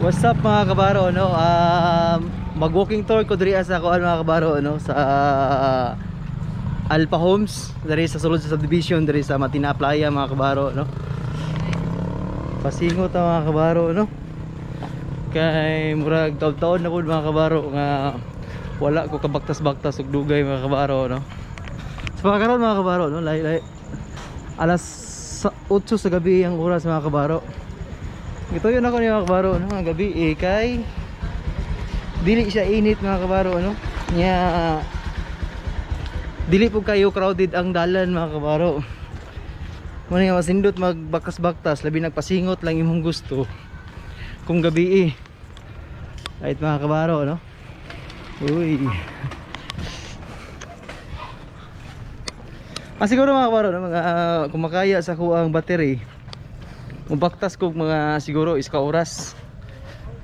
What's up, mga kabaro, no? Mag-walking tour ko diri sa kuan, mga kabaro, no, sa Alpha Homes diri sa sulod sa subdivision diri sa Matina Playa, mga kabaro, no. Pasingot ang mga kabaro, no. Kay murag taon-taon na pud, mga kabaro, nga wala ko kabaktas-baktas og dugay, mga kabaro, no. Sa pagkaron, mga kabaro, no, lay lay alas 8 sa gabi ang oras, mga kabaro. Ito yun ako ni mga kabaro, no, ang gabi eh, kay dili siya init, mga kabaro, no. Nya dili po kayo crowded ang dalan, mga kabaro. Muna nga masindot magbakas-baktas, labi nagpasingot lang imong gusto kung gabi eh. Right, mga kabaro, no. Uy. Ah, siguro, mga kabaro, no, mga kumakaya sa kuang battery. Mubaktas ko mga siguro is ka oras.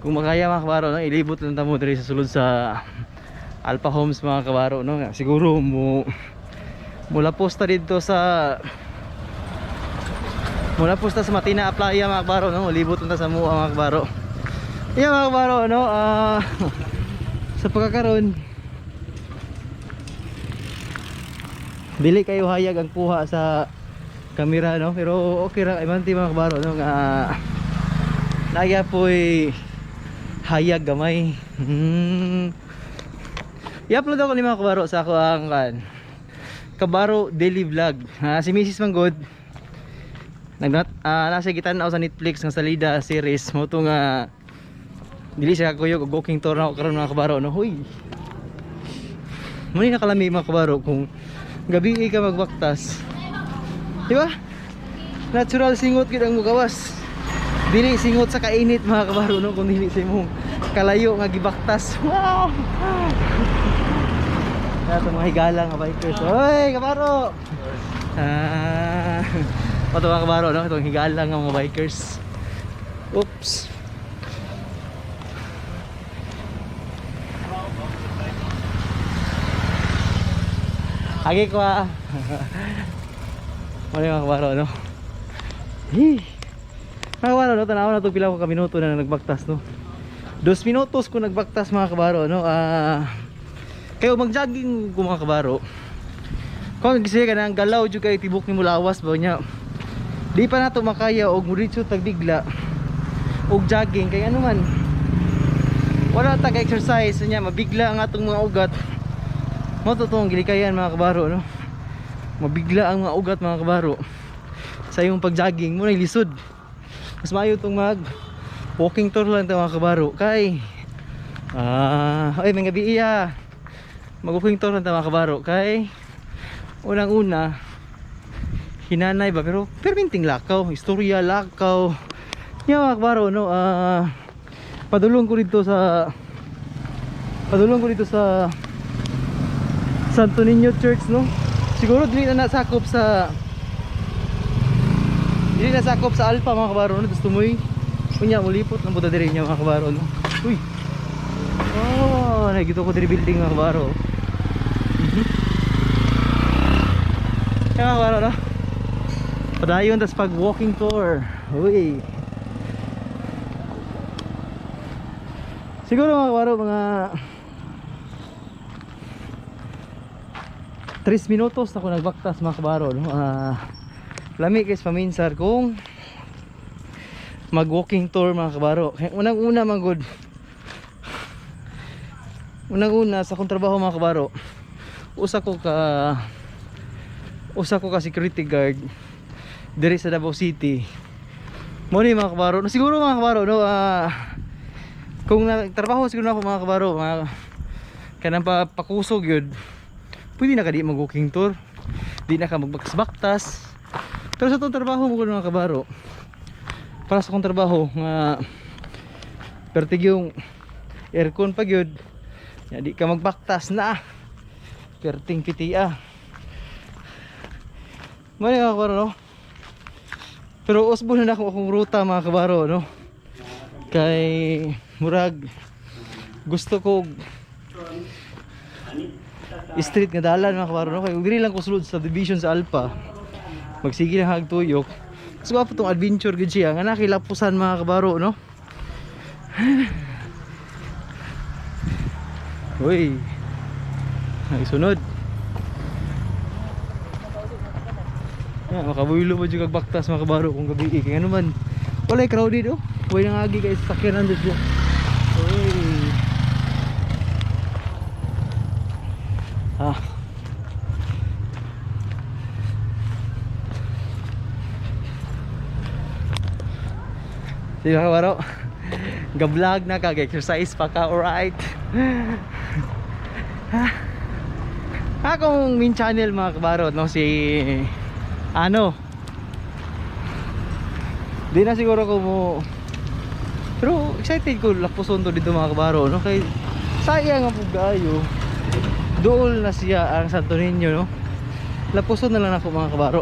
Kung makaya, mga kabaro, no, ilibot lang ta mo diri sa sulod sa Alpha Homes, mga kabaro, no. Siguro mo mula posta dito sa mula posta sa Matina Playa, mga kabaro, no. Libot lang ta sa mua, mga kabaro. Yeah, mga kabaro, no, sa pagkakaroon dili kayo hayag ang kuha sa kamera, no, pero okay ra imanti, mga kabaro, no, nga naya po'y hayag gamay. I-upload ako ni mga kabaro sa ako ang kan Kabaro Daily Vlog. Si Mrs. Manggod nag nasa gitan-aw sa Netflix nga Salida series mo to nga dili siya kuyog og walking tour na ako karon, mga kabaro, no. Huy. Muni nakalami, mga kabaro, kung gabi ka magbaktas. Di ba? Natural singot gid ang mugawas. Dili singot sa kainit, mga kabaro, no, kung dili sa imong kalayo nga gibaktas. Wow! Kaya itong mga higala nga bikers. Hoy, kabaro! Ah, ito, mga kabaro, no? Itong higala nga mga bikers. Oops. Agi ko ah. Wala, mga kabaro, no? Hey. Mga kabaro, no? Tanawa na ito pila ko ka minuto na nagbaktas, no? 2 minutos ko nagbaktas, mga kabaro, no? Ah, kayo mag-jogging ko, mga kabaro. Kung gisi ka na ang galaw jud kay tibok ni mulawas ba niya. Di pa nato makaya og muritso tag bigla og jogging kay ano man. Wala ta exercise niya, mabigla ang atong mga ugat. Mo totoong gilikayan, mga kabaro, no. Mabigla ang mga ugat, mga kabaro. Sa imong pag-jogging mo na lisod. Mas maayo tong mag walking tour lang ta, mga kabaro, kay ay may gabi iya. Mag walking tour lang ta, mga kabaro, kay unang-una hinanay ba pero perminting lakaw, istorya lakaw. Ya, mga kabaro, no, padulong ko dito sa Santo Niño Church, no. Siguro dili na sakop sa Alpha, mga kabaro, no. Gusto mo unya mulipot ng buta diri niya, mga kabaro, no. Uy. Oh, nakikita ko diri building, mga kabaro. Kaya, mga kabaro, no. Padayon tas pag walking tour. Uy. Siguro, mga kabaro, mga 3 minutos na ako nagbaktas, mga kabaro, no? Lami guys paminsar kung mag walking tour, mga kabaro. Kaya unang una man good. Unang una sa akong trabaho, mga kabaro. Usa ko ka security guard diri sa Davao City. Mo ni, mga kabaro. No, siguro, mga kabaro, no, kung nagtrabaho siguro ako, mga kabaro, mga kanang pa pakusog yun. Pwede na ka di mag walking tour. Di na ka magbaktas-baktas. Pero sa itong trabaho mo, mga kabaro, para sa akong trabaho nga pertig yung aircon pa gyud. Ya, di ka magbaktas na. Perting pitia. Mali, mga kabaro, no? Pero usbo na ako akong ruta, mga kabaro, no? Kay murag gusto ko street nga dalan, mga kabaro, no? Kay diri lang ko sulod sa division sa Alpha. Magsige lang hagtuyok. Mas gwapo tong adventure gud siya nga nakilapusan, mga kabaro, no. Uy. Ay, sunod. Ya, makabuylo mo jud kag baktas, mga kabaro, kung gabi eh. Kaya ano man, walay crowded oh. Walay nangagi kay sakyanan dito. Uy. Ah. Sige, mga kabaro. Ga-vlog na kag exercise pa ka, alright? Akong main channel, mga kabaro, no, si ano. Di na siguro ko mo, pero excited ko lapuson to dito, mga kabaro, no, kay sayang ang pugayo. Dool na siya ang Santo Niño, no. Lapuson na lang ako, mga kabaro.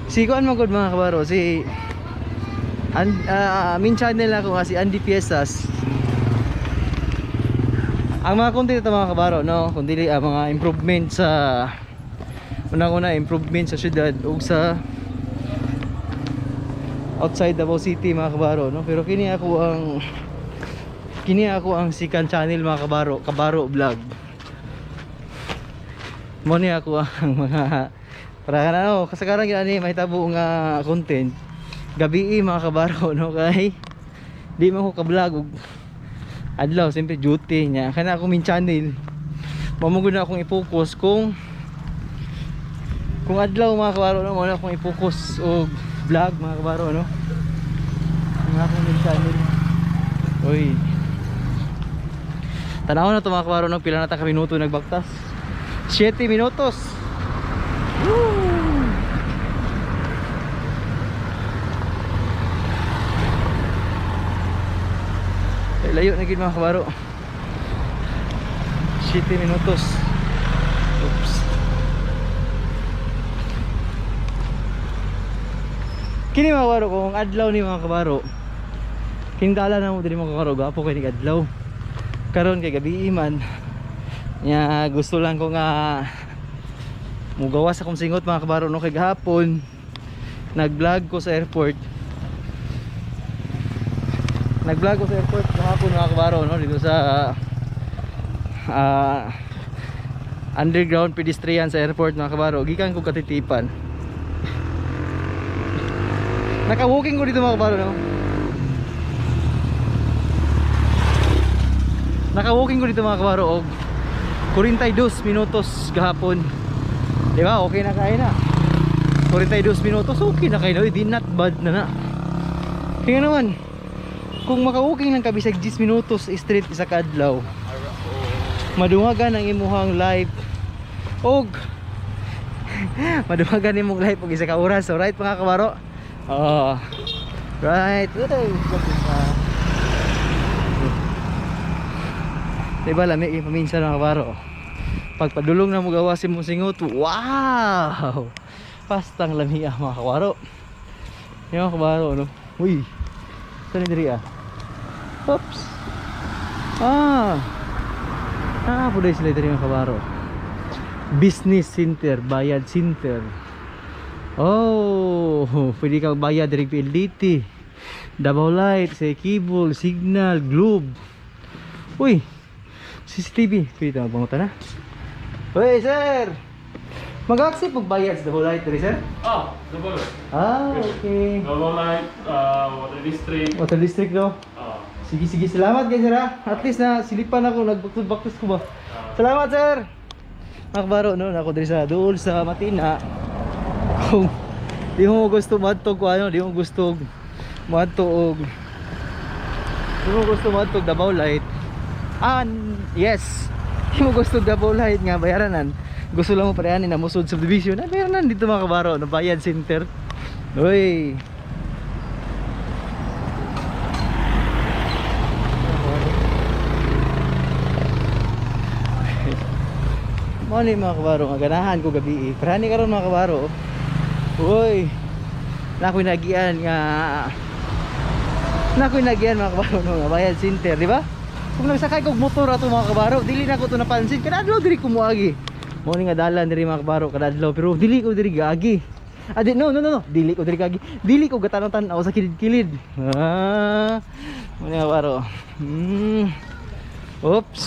Si kuan man gud, mga kabaro, si main channel ako nga si Andy Piesas. Ang mga content ito, mga kabaro, no, kundi ang mga improvement sa unang-una, improvement sa syudad ug sa outside Davao City, mga kabaro, no. Pero kini ako ang second channel, mga kabaro, Kabaro Vlog. Mo ni ako ang mga para ka na, no, kasagaran gyud ani mahitabo nga content gabi mga kabaro, no, kay di man ko ka-vlog og adlaw, siyempre duty niya kana ako main channel. Mao na akong i-focus kung adlaw, mga kabaro, no, mo na akong i-focus og vlog, mga kabaro, no, ang akong main channel. Uy, tanaw na to, mga kabaro, no, pila na ta ka minuto nagbaktas? 7 minutos. Woo! Eh, layo na gid, mga kabaro. 7 minutos. Oops. Kini, mga kabaro, kung adlaw ni, mga kabaro, kindala na mo diri, mga kabaro, gapo kay ni adlaw. Karon kay gabi man. Nya gusto lang ko nga mugawas akong singot, mga kabaro, no, kay gahapon nag-vlog ko sa airport. Nag-vlog ko sa airport kahapon, mga kabaro, no, dito sa underground pedestrian sa airport, mga kabaro, gikan ko katitipan. Naka-walking ko dito, mga kabaro, no. Naka-walking ko dito, mga kabaro, og 42 minutos gahapon. Di ba? Okay na kayo na. 42 minutos, okay na kayo. Di not bad na na. Kaya naman, kung maka-walking lang ka bisag 10 minutos straight isa ka adlaw, madungagan ang imuhang life og madungagan imong life og isa ka oras. Alright, mga kabaro? Oh. Right. Uy, pa. Diba lami yung paminsan, mga kabaro? Pagpadulong na mo gawa si mong singot, wow! Pastang lami ah, mga kabaro. Yung mga kabaro, no? Uy, saan diri ah? Oops! Ah! Ah, puday sila diri, mga kabaro. Business center, bayad center. Oh, pwede ka bayad diri PLDT. Davao Light, sa cable, Signal, Globe. Uy, CCTV. Pwede tayo magpangutan na. Uy, sir! Mag-accept magbayad sa Davao Light diri, sir? Ah, Davao. Ah, okay. Davao Light, Water District. Water District, no? Ah, Sige, sige. Salamat guys, sir, ah. At least na silipan ako. Nagbaktos-baktos ko ba? Salamat, sir! Mga kabaro, no? Ako diri sa duol sa Matina. Kung di mo gusto madtog ko ano, di mo gusto madtog Davao Light. Ah, yes. Di mo gusto Davao Light nga bayaranan. Gusto lang mo parehanin na musod subdivision. Ah, bayaranan dito, mga kabaro, no, bayad center. Uy. Mao ni, mga kabaro, nga ganahan ko gabi eh. Parani karon, mga kabaro. Uy. Na ako'y nagian, mga kabaro, no, nga bayad center, di ba? Kung nagsakay kog motor ato, mga kabaro, dili na ko to napansin. Kada adlaw diri ko moagi. Mao ni nga dalan diri, mga kabaro, kada adlaw, pero dili ko diri gaagi. Ah, di, no, no, no, no. Dili ko diri kagi. Dili ko gatanaw-tanaw sa kilid-kilid. Ah. Muna nga baro. Oops.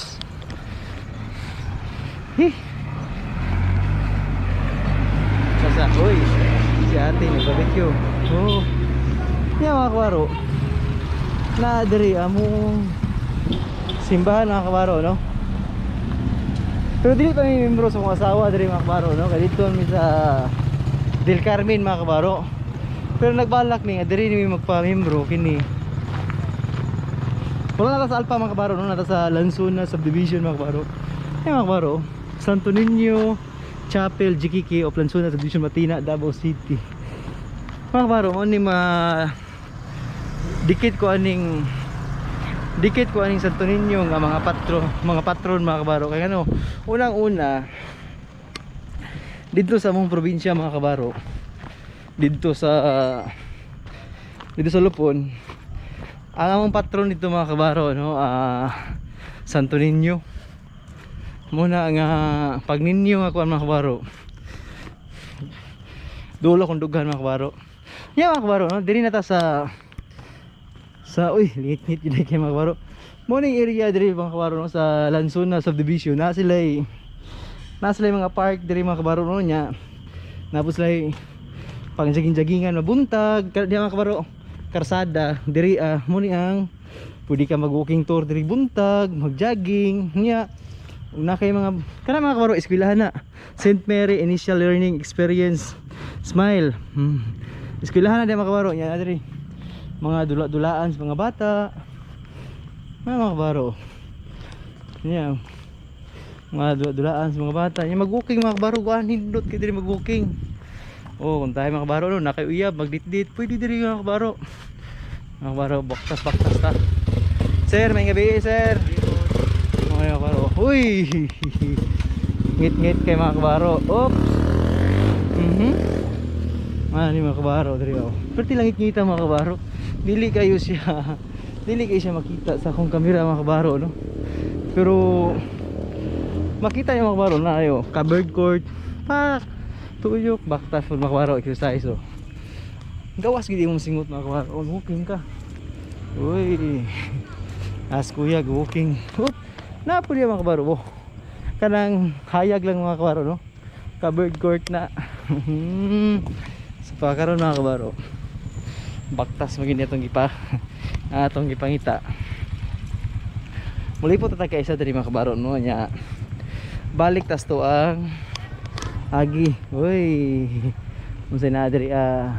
Hi. Sasa, uy. Si ate nag-barbecue. Oh. Yan, mga kabaro. Na diri among simbahan, mga kabaro, no? Pero dili pa mi membro sa akong asawa diri, mga kabaro, no? Kay dito mi sa Del Carmen, mga kabaro. Pero nagbalak ni nga diri ni mi magpa-membro kini. Wala na ta sa Alpa, mga kabaro, no? Nata sa Lansuna Subdivision, mga kabaro. Yan, mga kabaro. Santo Niño Chapel GKK of Lansuna Subdivision, Matina, Davao City. Mga kabaro, mo ni ma dikit ko aning Santo Niño nga mga patron, mga kabaro, kay ano, unang-una dito sa among probinsya, mga kabaro, dito sa Lupon, ang among patron dito, mga kabaro, no, Santo Niño muna nga pag ninyo nga kuan, mga kabaro, dulo kong dughan, mga kabaro. Yan, mga kabaro, no, diri na ta sa uy, lingit-ngit yun kay mga kabaro. Morning area diri, mga kabaro, no, sa Lansuna Subdivision na sila mga park diri, mga kabaro, no. Nya napos sila pang jogging-joggingan mabuntag di, mga kabaro, karsada diri, mo ni ang pwede ka mag walking tour diri buntag, mag-jogging. Nya una kay mga kana, mga kabaro, eskwelahan na St. Mary Initial Learning Experience Smile. Eskwelahan na di, mga kabaro. Nya na diri mga dula-dulaan sa mga bata, mga kabaro. Nya mga dula-dulaan sa mga bata. Nya mag-walking, mga kabaro, guan hindot kay diri mag-walking. Oh, kung tayo, mga kabaro, no, nakayuyab, magditdit, pwede diri, mga kabaro. Mga kabaro, baktas baktas ta. Sir, may gabi, sir. Mga kabaro. Uy! Ngit-ngit kay mga kabaro. Oops. Ano ni mga kabaro diri oh. Pero langit ngita, mga kabaro. Dili kayo siya. Dili kayo siya makita sa akong kamera, mga kabaro, no. Pero makita niyo, mga kabaro, na ayo, covered court. Pak. Tuyok baktas pud, mga kabaro, exercise oh. Gawas gid imong singot, mga kabaro. Oh, walking ka. Uy. As kuya walking. Oop. Napuli, mga kabaro. Oh. Kanang hayag lang, mga kabaro, no. Covered court na. Sa pagkaroon, mga kabaro. Baktas magin atong gipangita. Muli po tatag isa diri, mga kabaro, no, nya. Balik tas to ang agi. Uy. Unsay na diri ah?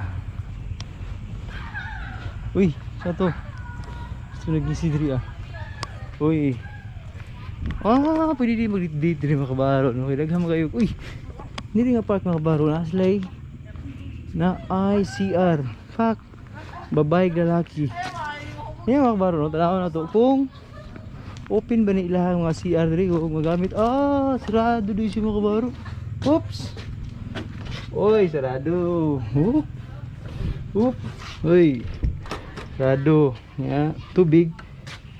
Uy, sa to. Sunod ni si diri ah. Uy. Ah, pwede din mag-date diri, mga kabaro, no. Kay daghan kayo. Uy. Diri nga park, mga kabaro, na sila'y na ICR. Fuck. Babae lalaki. Yan, mga kabaro, no. Tanaw na to. Kung open ba ni ilahang mga CR diri kung magamit. Ah, sarado din siya, mga kabaro. Oops. Uy, sarado. Oop. Oop. Uy. Sarado. Ya, tubig.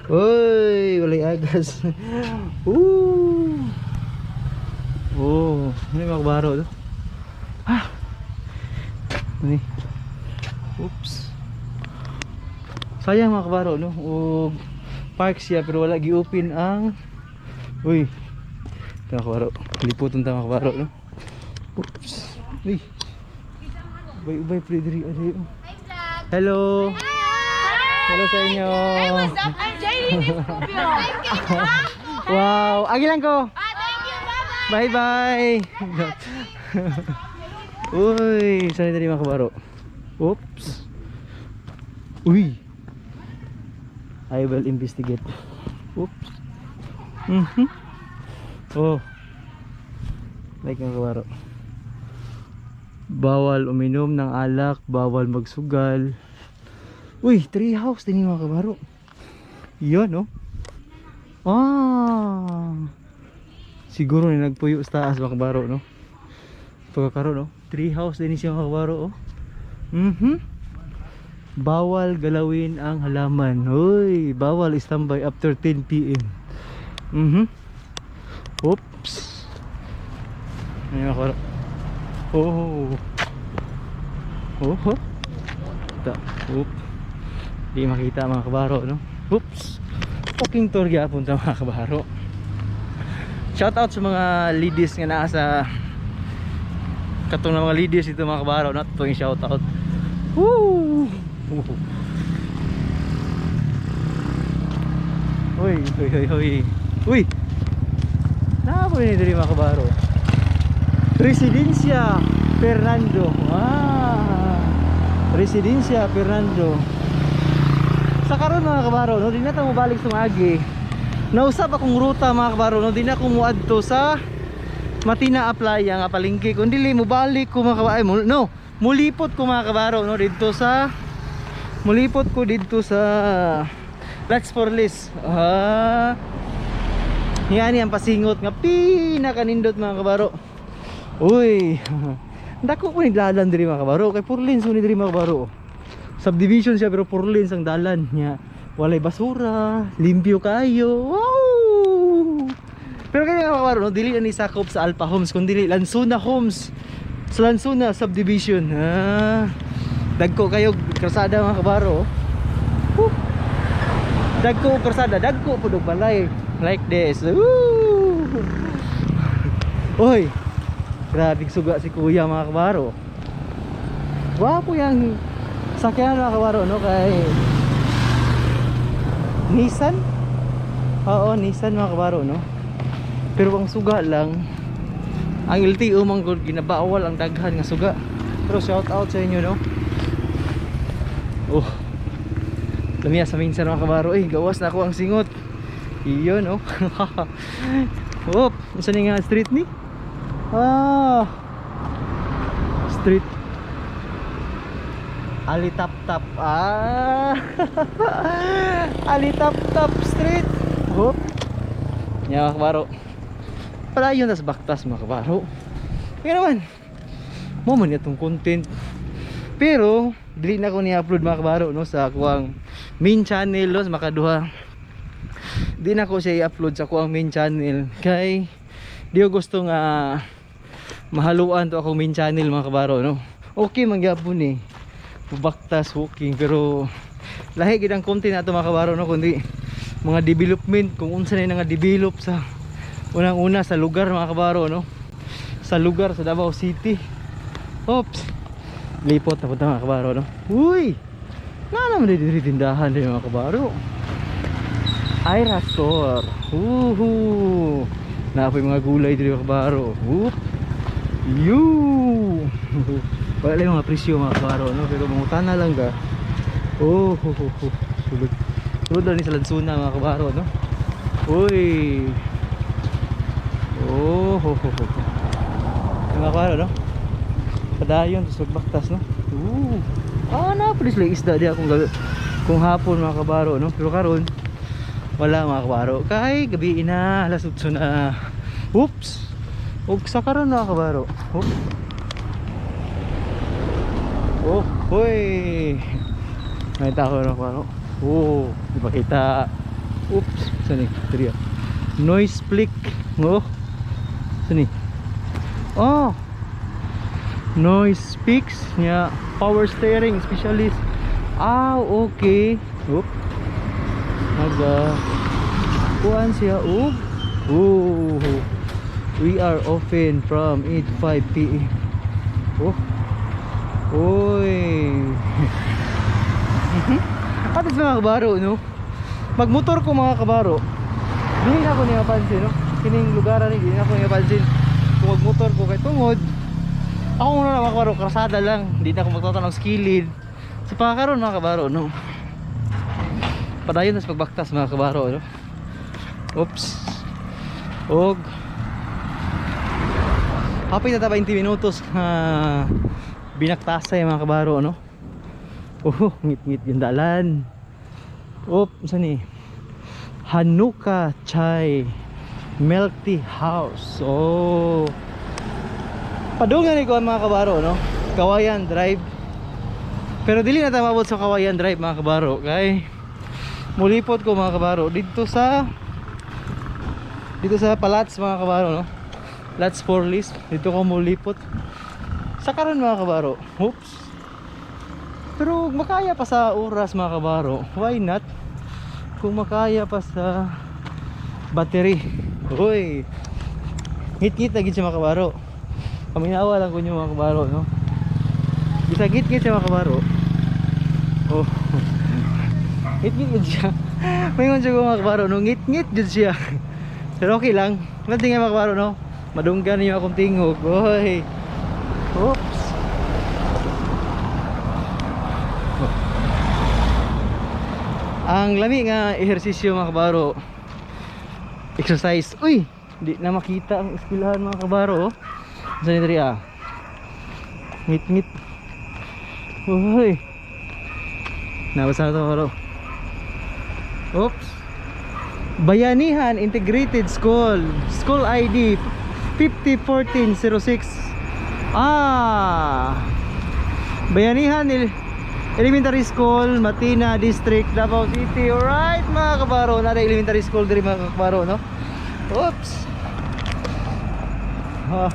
Uy, walay agas. Ooh. Oh, ano yung mga kabaro to? Ah. Ano eh? Oops. Sayang, mga kabaro, no? Og park siya pero wala gi-open ang. Uy. Ito, mga kabaro. Liputon ta, mga kabaro, no? Oops. Uy. Ubay ubay pre diri ari. Hello. Hello sa inyo. Hey, what's up? I'm Jaylene Escobio. I'm Kate. Wow, agi lang ko. Ah, thank you. Bye-bye. Bye bye. Uy, saan diri, mga kabaro? Oops. Uy. I will investigate. Oops. Oh. Like, mga kabaro. Bawal uminom ng alak, bawal magsugal. Uy, tree house din yung mga kabaro. Yan, oh. Ah. Siguro ni nagpuyo sa taas, mga kabaro, no? Pagkakaroon, no? Tree house din siya, mga kabaro, oh. Bawal galawin ang halaman. Uy, bawal istambay after 10 p.m. Oops. Ano, mga kabaro? Oh. Oh. Ito. Oop. Di makita, mga kabaro, no? Oops. Walking tour gyapon ta, mga kabaro. Shout out sa mga ladies nga naa sa katong na mga ladies dito, mga kabaro, no? Ito yung shout out. Woo! Uy, uy, uy, uy. Uy! Naa po ni diri, mga kabaro. Residencia Fernando. Ah. Residencia Fernando. Sa karon, mga kabaro, no, di na ta mobalik sa maagi. Nausab akong ruta, mga kabaro, no, di na ko muadto sa Matina Playa nga palengke kun dili mobalik ko, mga kabaro, ay, no, mulipot ko, mga kabaro, no, didto sa mulipot ko didto sa Let's for List. Ah. Yan ang pasingot nga pinakanindot, mga kabaro. Uy. Dako po ni dalan diri, mga kabaro, kay 4 lanes ni diri, mga kabaro. Subdivision siya pero 4 lanes ang dalan niya. Walay basura, limpyo kayo. Wow! Pero kaya, mga kabaro, no, dili na ni sakop sa Alpha Homes kun dili Lansuna Homes. Sa Lansuna subdivision. Ah. Dagko kayo krasada, mga kabaro. Woo! Dagko krasada, dagko pud og balay like this. Woo! Oy. Grabe suga si kuya, mga kabaro. Wapo yung sakyan, mga kabaro, no, kay Nissan? Oo, Nissan, mga kabaro, no. Pero ang suga lang, ang LTO man gud ginabawal ang daghan nga suga. Pero shout out sa inyo, no. Oh. Lamiya sa minsan, mga kabaro, eh, gawas na ako ang singot. Iyon, oh. Op, unsa ni nga street ni? Ah. Street Alitap-tap. Ah. Alitap-tap Street. Hop. Nya, mga kabaro. Padayon tas baktas, mga kabaro. Kaya naman. Mo man itong content. Pero dili na ko ni-upload, mga kabaro, no, sa kuang main channel, no, sa makaduha. Di na ko siya i-upload sa kuang main channel kay di ko gusto nga mahaluan to akong main channel, mga kabaro, no. Okay man gyapon eh. Baktas walking, pero lahi gid ang content nato, mga kabaro, no, kundi mga development kung unsa na yung nga develop sa unang-una sa lugar, mga kabaro, no, sa lugar sa Davao City. Oops, lipot na punta, mga kabaro, no. Uy, nga naman dito tindahan din, mga kabaro. Ira Store. Uhu, naa poy mga gulay dito, mga kabaro. Oop. You, wala lang mga presyo, mga kabaro, no, pero mangutana lang ka. Oh, ho. Sulod. Sulod lang ni sa Lansuna, mga kabaro, no. Uy. Oh, ho, ho, ho. Mga kabaro, no. Padayon sa baktas, no. Ooh. Ah, na pala sila isda di akong gabi. Kung hapon, mga kabaro, no. Pero karon wala, mga kabaro. Kay gabi na, alas 8 na. Oops. Ug sa karon, mga kabaro. Oop. Oh, hoy. May tao na, kabaro. Oh, di ba kita? Oops, saan ni? Diri ah. Noise flick. Oh. Saan ni? Oh. Noise speaks niya, power steering specialist. Ah, okay. Oop. Nag kuan siya og. Oh. We are open from 8:05 p.m. Oh. Oy. At least, mga kabaro, no? Magmotor ko, mga kabaro. Dili na ako niya pansin, no? Kining lugar ni, dili na ako niya pansin. Kung magmotor ko kay tungod, ako muna na, mga kabaro, krasada lang. Hindi na ako magtatanaw sa kilid. Sa pagkakaroon, mga kabaro, no? Padayon tas pagbaktas, mga kabaro, no? Oops. Og hapit na ta 20 minutos nga binaktasay, mga kabaro, no? Oh, ngit-ngit yung dalan. Oop, saan ni? Hanuka Chai Milk Tea House. Oh. Padungan ni ko, mga kabaro, no? Kawayan Drive. Pero dili na ta maabot sa Kawayan Drive, mga kabaro, kay mulipot ko, mga kabaro, dito sa Palats, mga kabaro, no? Lots for list. Dito ko mulipot. Sa karon, mga kabaro. Oops. Pero makaya pa sa oras, mga kabaro, why not? Kung makaya pa sa battery. Uy, ngit-ngit na gid siya, mga kabaro. Paminawa lang ko nyo, mga kabaro, no? Bisa ngit-ngit siya, mga kabaro. Oh, ngit-ngit gid siya. Maingon siya ko, mga kabaro, no? Ngit-ngit gid siya. Pero okay lang. Nanti nga, mga kabaro, no? Madunggan niyo akong tingog. Uy. Oops. Ang lami nga ehersisyo, mga kabaro. Exercise. Uy, di na makita ang eskwelahan, mga kabaro, oh. Saan ni diri ah? Ngit-ngit. Uy. Nabasa na to, kabaro. Oops. Bayanihan Integrated School. School ID 501406. Ah. Bayanihan Elementary School, Matina District, Davao City. Alright, mga kabaro, nara elementary school diri, mga kabaro, no? Oops. Ah.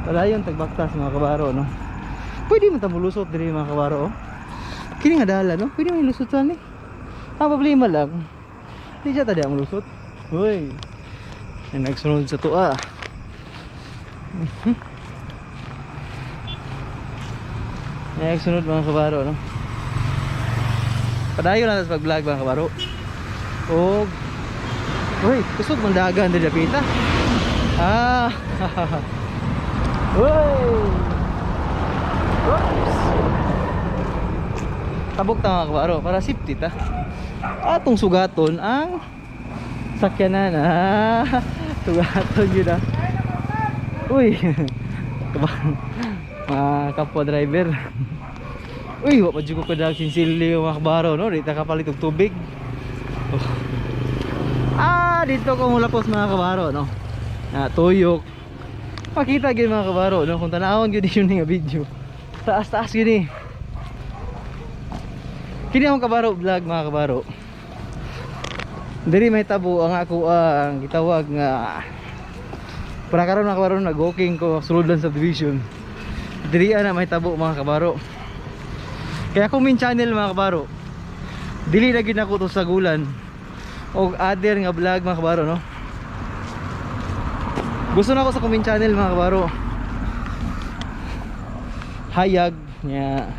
Wala yung tagbaktas, mga kabaro, no? Pwede mo ta mulusot diri, mga kabaro, oh. Kini nga dala, no? Pwede mo lusot ni. Ang problema lang, di siya tadi ang lusot. Uy. May nagsunod sa tuwa. May nagsunod, mga kabaro, no? Padayon lang sa pag-vlog, mga kabaro. Og uy, kusog man dagan diri dapita. Ah. Uy. Oops. Tabok ta, mga kabaro, para safety ta. Atong sugaton ang sakyanan. Ah, sugaton yun ah. Uy. Mga kapwa driver. Uy, wa pa jud ko kadag sinsilyo, mga kabaro, no? Di ta kapalit og tubig. Oh. Ah, dito ko mulapos, mga kabaro, no? Na tuyok. Pakita gyud, mga kabaro, no? Kung tanawon gyud yun nga video. Taas-taas gyud ni. Kini akong kabaro vlog, mga kabaro. Diri may tabo ang ako ang gitawag nga para karon, mga kabaro, nag-walking ko sulod subdivision. Diri na may tabo, mga kabaro. Kaya akong main channel, mga kabaro, dili na gyud nako to sagulan og other nga vlog, mga kabaro, no. Gusto na ako sa main channel, mga kabaro. Hayag nga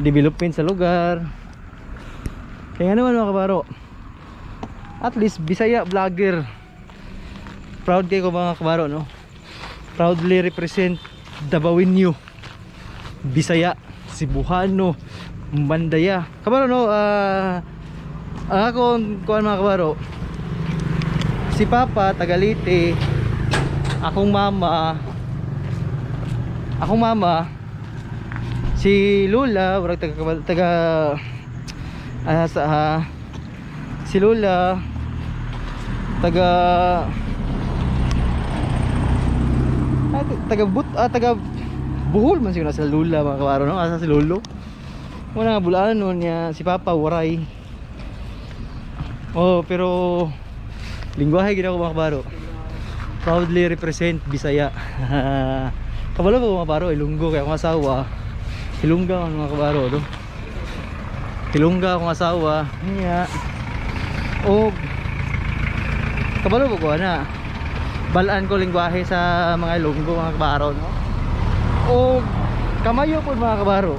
development sa lugar. Kaya naman, mga kabaro, at least Bisaya vlogger. Proud kayo ko, mga kabaro, no? Proudly represent Dabawenyo, Bisaya, Cebuano, Mandaya. Kabaro, no? Ah, ako kuan, mga kabaro. Si Papa Tagalite, akong mama si Lola, murag taga taga ah, sa si Lola taga taga but taga Bohol man siguro sa Lola, mga kabaro, no? Asa si Lolo? Wala nga bulaan nun niya. Si Papa waray. Oh, pero lingwahe gid ako, mga kabaro. Proudly represent Bisaya. Kabalo ba, mga kabaro, Ilonggo kaya akong asawa. Ilongga man, mga kabaro, no? Ilongga akong asawa. Niya. Og kabalo ko na. Balaan ko lingwahe sa mga Ilonggo, mga kabaro, no? Og kamayo po, mga kabaro.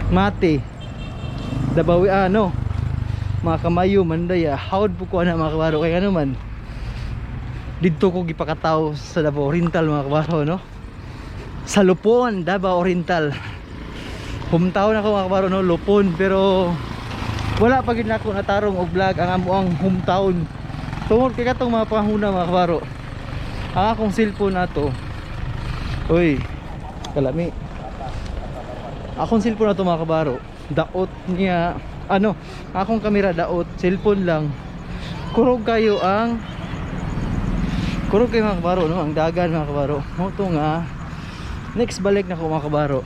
Mati. Dabawi ano. Mga kamayo Mandaya, howd po ko na, mga kabaro, kaya ano man. Didto ko gipakataw sa Davao Oriental, mga kabaro, no? Sa Lupon, Davao Oriental. Hometown ako, mga kabaro, no? Lupon, pero wala pa gid nako natarong og vlog ang amo ang hometown. Tungod kay katong mga panghuna, mga kabaro. Ang akong cellphone nato. Uy, kalami. Akong cellphone na to, mga kabaro. Daot niya, ano, akong kamera daot, cellphone lang. Kurog kayo ang kurog kayo, mga kabaro, no? Ang dagan, mga kabaro. Mo to nga next balik na ko, mga kabaro.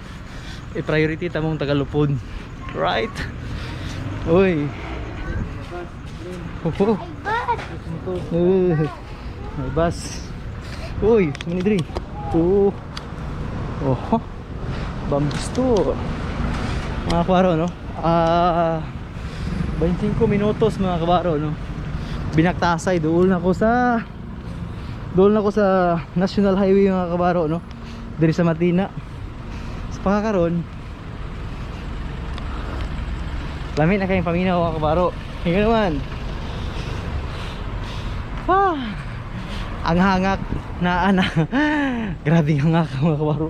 I-priority ta mong Tagalupon. Right? Uy. Oh. Eh, may bus. Uy, mani diri. Oh. Oh. Bamboo store. Mga kabaro, no? Ah, 25 minutos, mga kabaro, no? Binaktasay, dool na ko sa National Highway, mga kabaro, no? Diri sa Matina. Sa pagkakaroon, lami na kayong paminaw, mga kabaro. Hinga naman. Ah, ang hangak na ana. Grabe ang hangak, mga kabaro.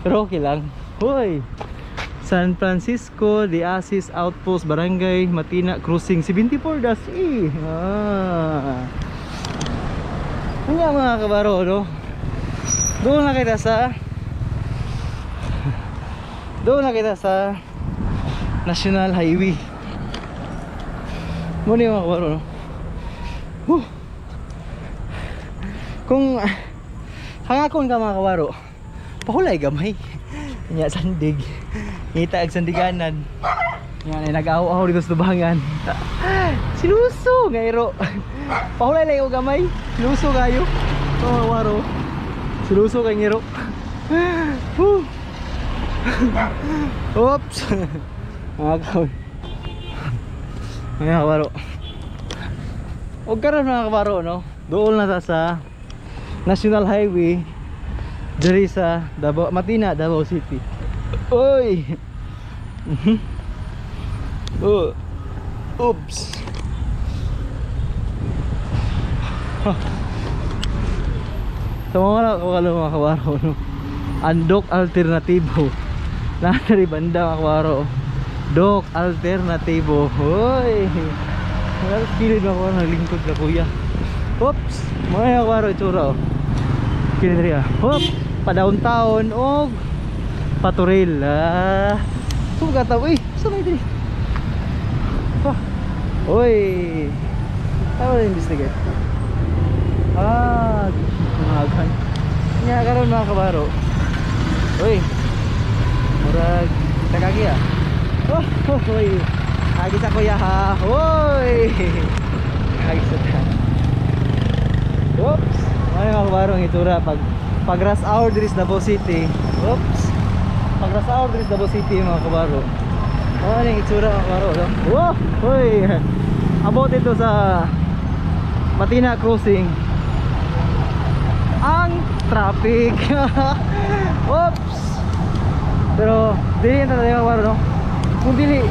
Pero okay lang. Hoy. San Francisco de Asis Outpost, Barangay Matina Crossing 74-E. Ah. Yun nga, mga kabaro, no? Doon na kita sa National Highway. Muna yung mga kabaro, no? Whew. Kung hangakon ka, mga kabaro, pahulay gamay. Nya sandig. Ngita ag sandiganan. Yan ay nag-aw-aw dito sa tubangan. Siluso nga iro. Pahulay lang og gamay. Siluso kayo. Oh, waro. Siluso kay ngiro. Whew. Oops. Mga kaw. Mga kabaro. Og karon, mga kabaro, no. Dool na ta sa National Highway diri sa Davao, Matina, Davao City. Oy. Oh. Oops. Ha. Sa mga wala, mga kabaro, no. Andok alternatibo. Natari banda, mga kabaro. Dok alternatibo. Hoy. Wala kilid ako naglingkod ka, kuya. Oops. Mga kabaro itsura oh. Kilid diri ah. Hop, pa downtown og paturil. Ah. Sugat uy. Sa may diri. Ah. Oy. Tama na investigate. Ah, mga Nya karon, mga kabaro. Uy. Murag tagagi ah. Oh, hoy. Agi sa kuya ha. Hoy. Agi sa ta. Oops. Ano, mga kabaro, ang itura pag pag rush hour diri sa Davao City. Oops. Pag rush hour diri sa Davao City, mga kabaro. Oh, ano yung itsura, mga kabaro, no? Wow! Hoy. Abot ito sa Matina Crossing. Ang traffic. Oops. Pero dili na tayo, mga kabaro, no? Kung dili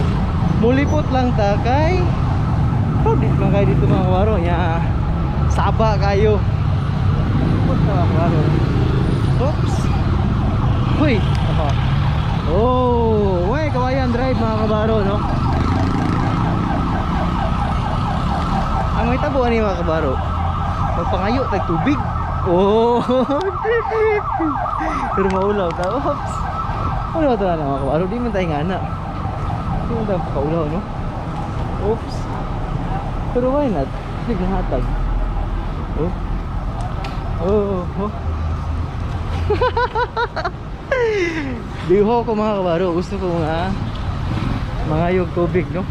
mulipot lang ta kay crowded man kayo dito, mga kabaro nya. Saba kayo. Lipot na, mga kabaro. Oops. Uy. Oh, wey, Kawayan Drive, mga kabaro, no? Ang may tabo ani, mga kabaro. Magpangayo tag tubig. Oh. Pero maulaw ta. Oops. Ulaw ta na, mga kabaro. Di man tayo nga na. Di man tayo pakaulaw, no? Oops. Pero why not? Sige, hatag. Oh. Oh. Diho ko, mga kabaro. Gusto ko nga mga yung tubig, no?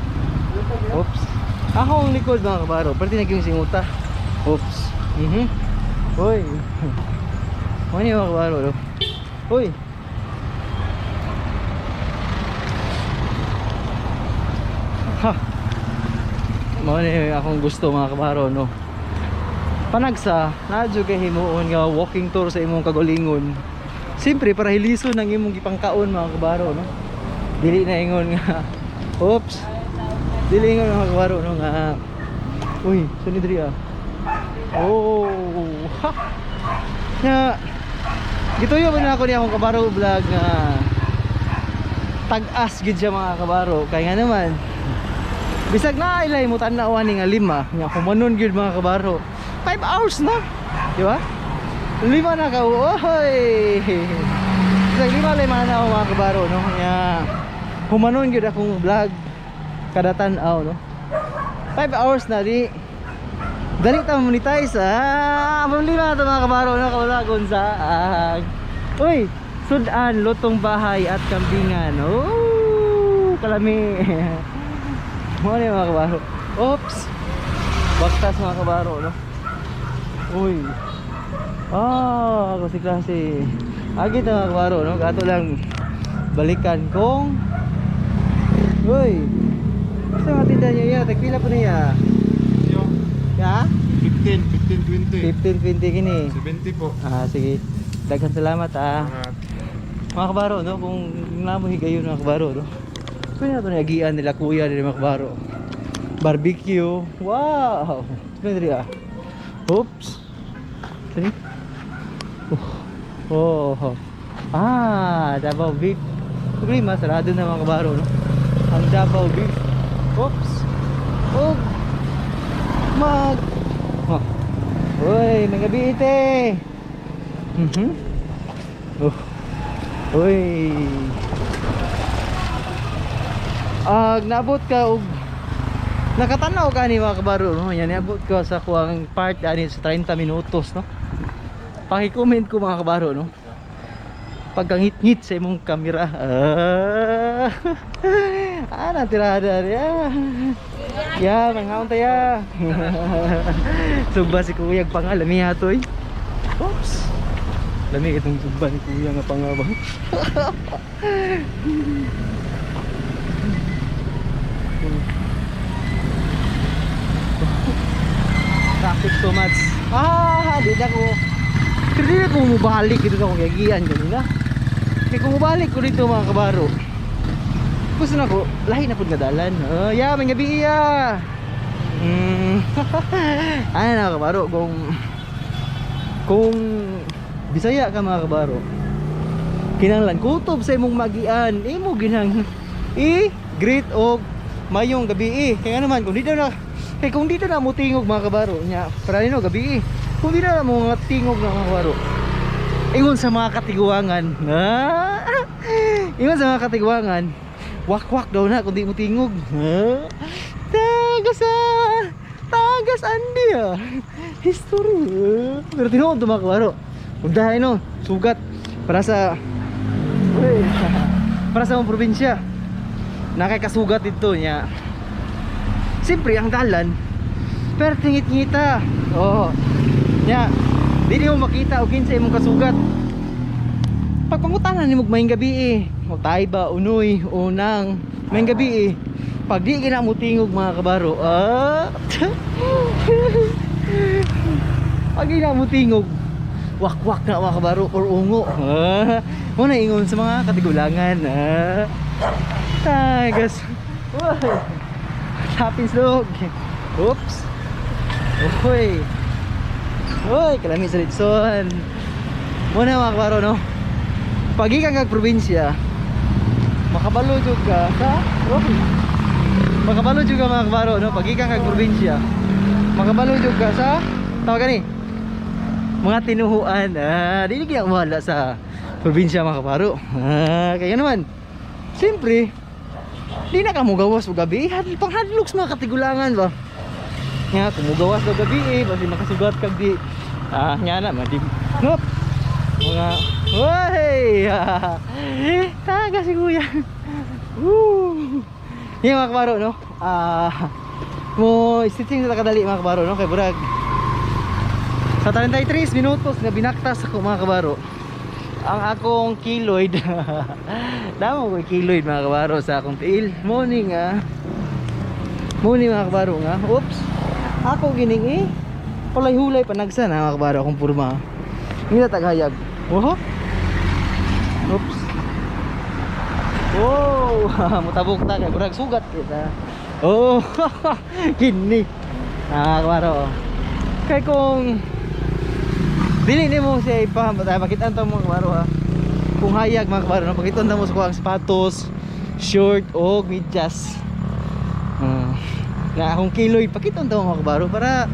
Oops. Ako ang likod, mga kabaro. Pero tinag yung singuta. Oops. Uy. Ano yung mga kabaro, no? Uy. Ha. Mao ni akong gusto, mga kabaro, no? Panagsa, nadyo kay himuon nga walking tour sa imong kagalingon. Siyempre para hilison ang imong gipangkaon, mga kabaro, no? Dili na ingon nga. Oops. Dili ingon, mga kabaro, no, nga. Uy, suni diri ah. Oh. Ha. Nga gituyo man ako niya akong kabaro vlog nga tag-as gid siya, mga kabaro, kay nga naman bisag na ilay mo tan-aw ani nga lima nga kumanon gyud, mga kabaro, 5 hours na, di ba? Lima na ka, oy. Bisag lima lay mananaw, mga kabaro, no, nga humanon gyud akong vlog kada tan-aw, no? 5 hours na di dali ta monetize ah. Lima ta, mga kabaro, no, kaulagon sa ah. Uy, sudan lutong bahay at kambingan. Oh, kalami mo ni, mga kabaro. Oops. Baktas, mga kabaro, no? Uy. Ah, kasi klase. Agi ta, mga kabaro, no? Gato lang balikan kung Uy. Sa mga tinda niyo ya, tagpila po niya. Ya? 15, 15, 20. 15, 20 kini. 70 po. Ah, sige. Daghan salamat ah. Mga kabaro, no? Kung namo higayon mga kabaro, no? Pwede na ito nagian nila kuya nila mga kabaro. Barbecue. Wow! Pwede diri ah. Oops. Sini. Oh. Oh. Ah, Davao beef. Problema, sarado na mga kabaro, no? Ang Davao beef. Oops. Oh. Mag. Oh. Uy, may gabi ite. Oh. Uy. Ag naabot ka og nakatanaw ka ni mga kabaro no. Yan niabot ka sa kuang part ani sa 30 minutos no. Paki-comment ko mga kabaro no. Pagkangit-ngit sa imong kamera. Ah, ah natirada niya. Ya, mangaon taya. Sugba si kuya pangalan niya toy. Oops. Lami itong sugba ni kuya nga pangaba. Traffic so much. Ah, di na ko. Pero di na ko mubalik dito sa akong yagian kanina. Kaya kung mubalik ko dito mga kabaro. Gusto na ko, lahi na pud nga dalan. Oh, ya, may gabi iya. Ano na kabaro kung Bisaya ka mga kabaro. Kinahanglan kutob sa imong magian, imo ginang i greet og mayong gabi eh. Kaya naman kung dito na kay kung dito na mo tingog mga kabaro nya, para nino gabi eh. Kung dito na mo nga tingog na mga kabaro. Ingon sa mga katiguangan. Ah, ingon sa mga katiguangan. Wakwak daw na kung di mo tingog. Ah, tagas ah. Tagas andi ah. History. Ah. Pero tinuod to mga kabaro. Ug dahil no, sugat para sa Uy, para sa mong probinsya. Nakakasugat dito niya. Siyempre ang dalan pero tingit-ngita. Oo. Nya, dili mo makita og kinsa imong kasugat. Pagpangutanan nimo maayong gabi eh. Mutay ba unoy unang maayong gabi eh. Pag di gina mo tingog mga kabaro, ah. Pag di na mo tingog, wakwak na mga kabaro or ungo. Ah. Mo na ingon sa mga katigulangan. Ah. Tagas. Uy. Happens dog. Oops. Uy. Uy, kalami sa litson. Muna mga kabaro no. Pag ikan kag probinsya, makabalo jud ka sa uy. Makabalo jud ka mga kabaro no. Pag ikan kag probinsya, makabalo jud ka sa tawag gani mga tinuhuan. Ah, dili kaya wala sa probinsya mga kabaro. Ah, kaya naman, siyempre, di na ka mugawas og gabi. Had, panghadlok sa mga katigulangan ba? Nga, kung mugawas og gabi eh, basi makasugat kag di. Ah, nga na, madi. Ngop! Mga, Hoy! Taga si kuya. Woo! Yan mga kabaro, no? Ah, mo stitching sa kadali mga kabaro, no? Kay burag. Sa 33 minutos nga binaktas ako mga kabaro. Ang akong keloid. Damo ko keloid mga kabaro sa akong tiil. Morning ah. Morning mga kabaro nga. Oops. Ako gining eh. Hulay-hulay panagsa na mga kabaro akong purma. Hindi na taghayag. Oho. Oops. Wow, mutabok ta kay murag sugat kita. Oh, kini. Ah, kabaro. Kay kung dili nimo siya ipamakita ta mo kabaro ha. Kung hayag mga kabaro, no, pakitan mo sa kuang sapatos, short o medyas. Na akong kiloy pakitan ta mo mga kabaro para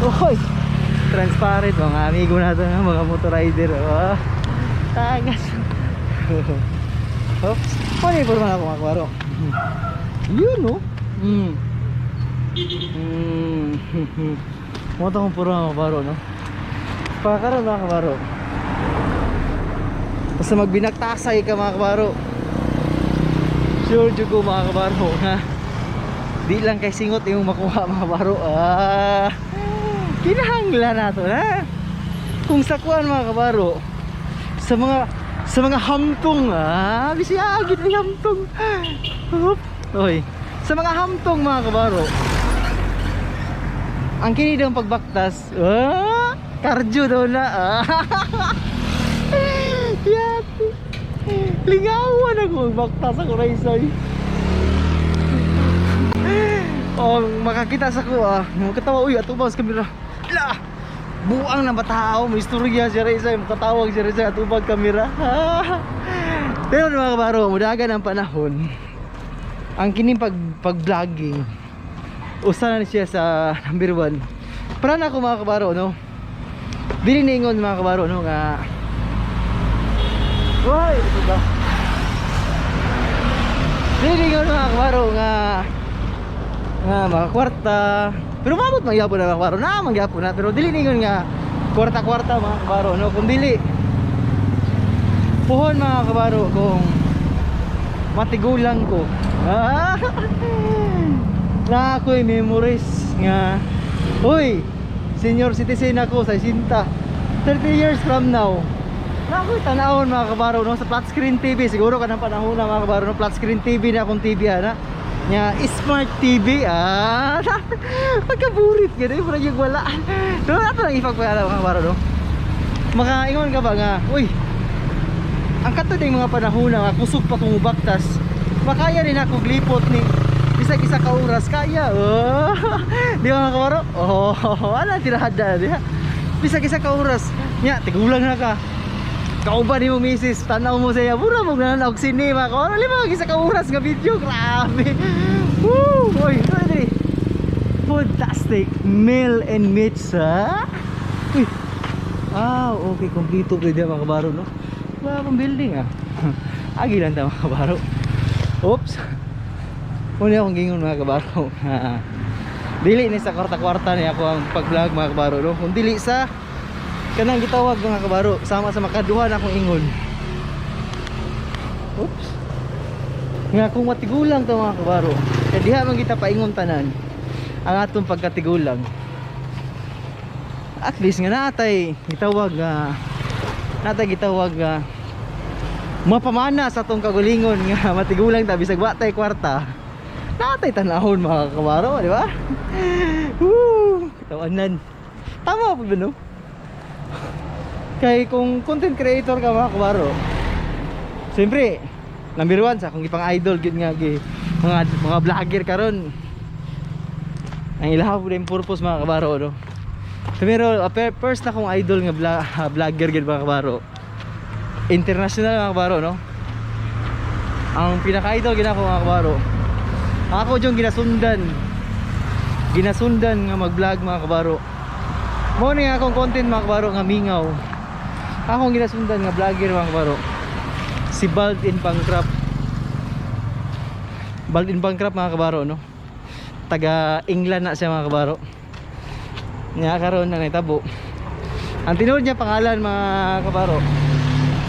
oy, transparent mga amigo nato mga motor rider. Oh. Tagas. Oops. Paano yung forma ako mga kabaro? Yun no? Mo to akong puro mga kabaro no? Pakaroon mga kabaro. Basta magbinaktasay ka mga kabaro. Sure jud ko mga kabaro nga di lang kay singot yung makuha mga kabaro. Ah, kinahanglan nato na. Kung sa kuan mga kabaro, sa mga hamtong ah, bisaya gid ay hamtong. Hop. Oy, sa mga hamtong, mga kabaro, ang kini daw pagbaktas, ah, cardio daw na. Ah. Yati. Lingawan ako magbaktas ako, Raisay. Oh, makakita sa ko ah. Makatawa, uy, atubang sa kamera. La! Buang na batao, may istorya si Raisay, makatawag si Raisay atubang kamera. Pero mga kabaro, mudagan ang panahon. Ang kining pag-vlogging, usa na ni siya sa number one. Para na ako, mga kabaro, no? Dili ningon, mga kabaro, no, nga Uy, ito ba? Dili ningon, mga kabaro, nga nga mga kwarta. Pero mabot mangyapon na, mga kabaro, na mangyapon na, pero dili ningon nga kwarta-kwarta, mga kabaro, no, kung dili puhon, mga kabaro, kung matigulang ko. Ah! Na ako'y memories nga, uy, senior citizen ako sa Sinta 30 years from now, na ako'y tanawon, mga kabaro, no, sa flat screen TV siguro kanang panahon na, mga kabaro, no, flat screen TV na akong TV ana nya, smart TV ah. Pagkaburit gani, pero yung wala, pero ato lang ipagpala, mga kabaro, no, makaingon ka ba nga, uy, ang kato ding mga panahon na nga kusog pa kong baktas, makaya rin ako glipot ni bisag isa ka oras, kaya, oh. Di ba, mga kabaro? Oh, wala tirada di ba? Bisag isa ka oras nya, tigulang na ka, kauban ni mo misis, tanaw mo sa iya, mura mo na og sinema, kabaro, lima isa ka oras nga video, grabe. Woo! Oy, ito diri, fantastic meal and meats, ha. Uy. Ah, okay, kompleto pwede, mga kabaro, no? Wala akong building ah. Agi lang ta, mga kabaro. Oops. Muna akong gingon, mga kabaro. Dili ni sa kwarta-kwarta ni ako ang pag-vlog, mga kabaro, no? Kung dili sa kanang gitawag, mga kabaro, sama sa makaduha na akong ingon. Oops. Nga kung matigulang ta, mga kabaro, kaya diha man kita paingon tanan ang atong pagkatigulang, at least nga natay gitawag nga mapamana sa atong kagulingon nga matigulang ta bisag wa tay kwarta, natay tanahon, mga kabaro, di ba? Woo, katawanan, tama po ba, no? Kay kung content creator ka, mga kabaro, siyempre number one sa akong ipang idol gyud nga gi mga vlogger karon, ang ilaha po yung purpose, mga kabaro, no? Pero first na kong idol nga vlogger gyud, mga kabaro. International, mga kabaro, no? Ang pinaka-idol gid ako, mga kabaro. Ako yung ginasundan. Ginasundan nga mag-vlog, mga kabaro. Mo ni akong content, mga kabaro, nga mingaw. Akong ginasundan nga vlogger, mga kabaro. Si Bald in Bankrupt. Bald in Bankrupt, mga kabaro, no? Taga England na siya, mga kabaro. Nga karon na nahitabo. Ang tinuod niya pangalan, mga kabaro,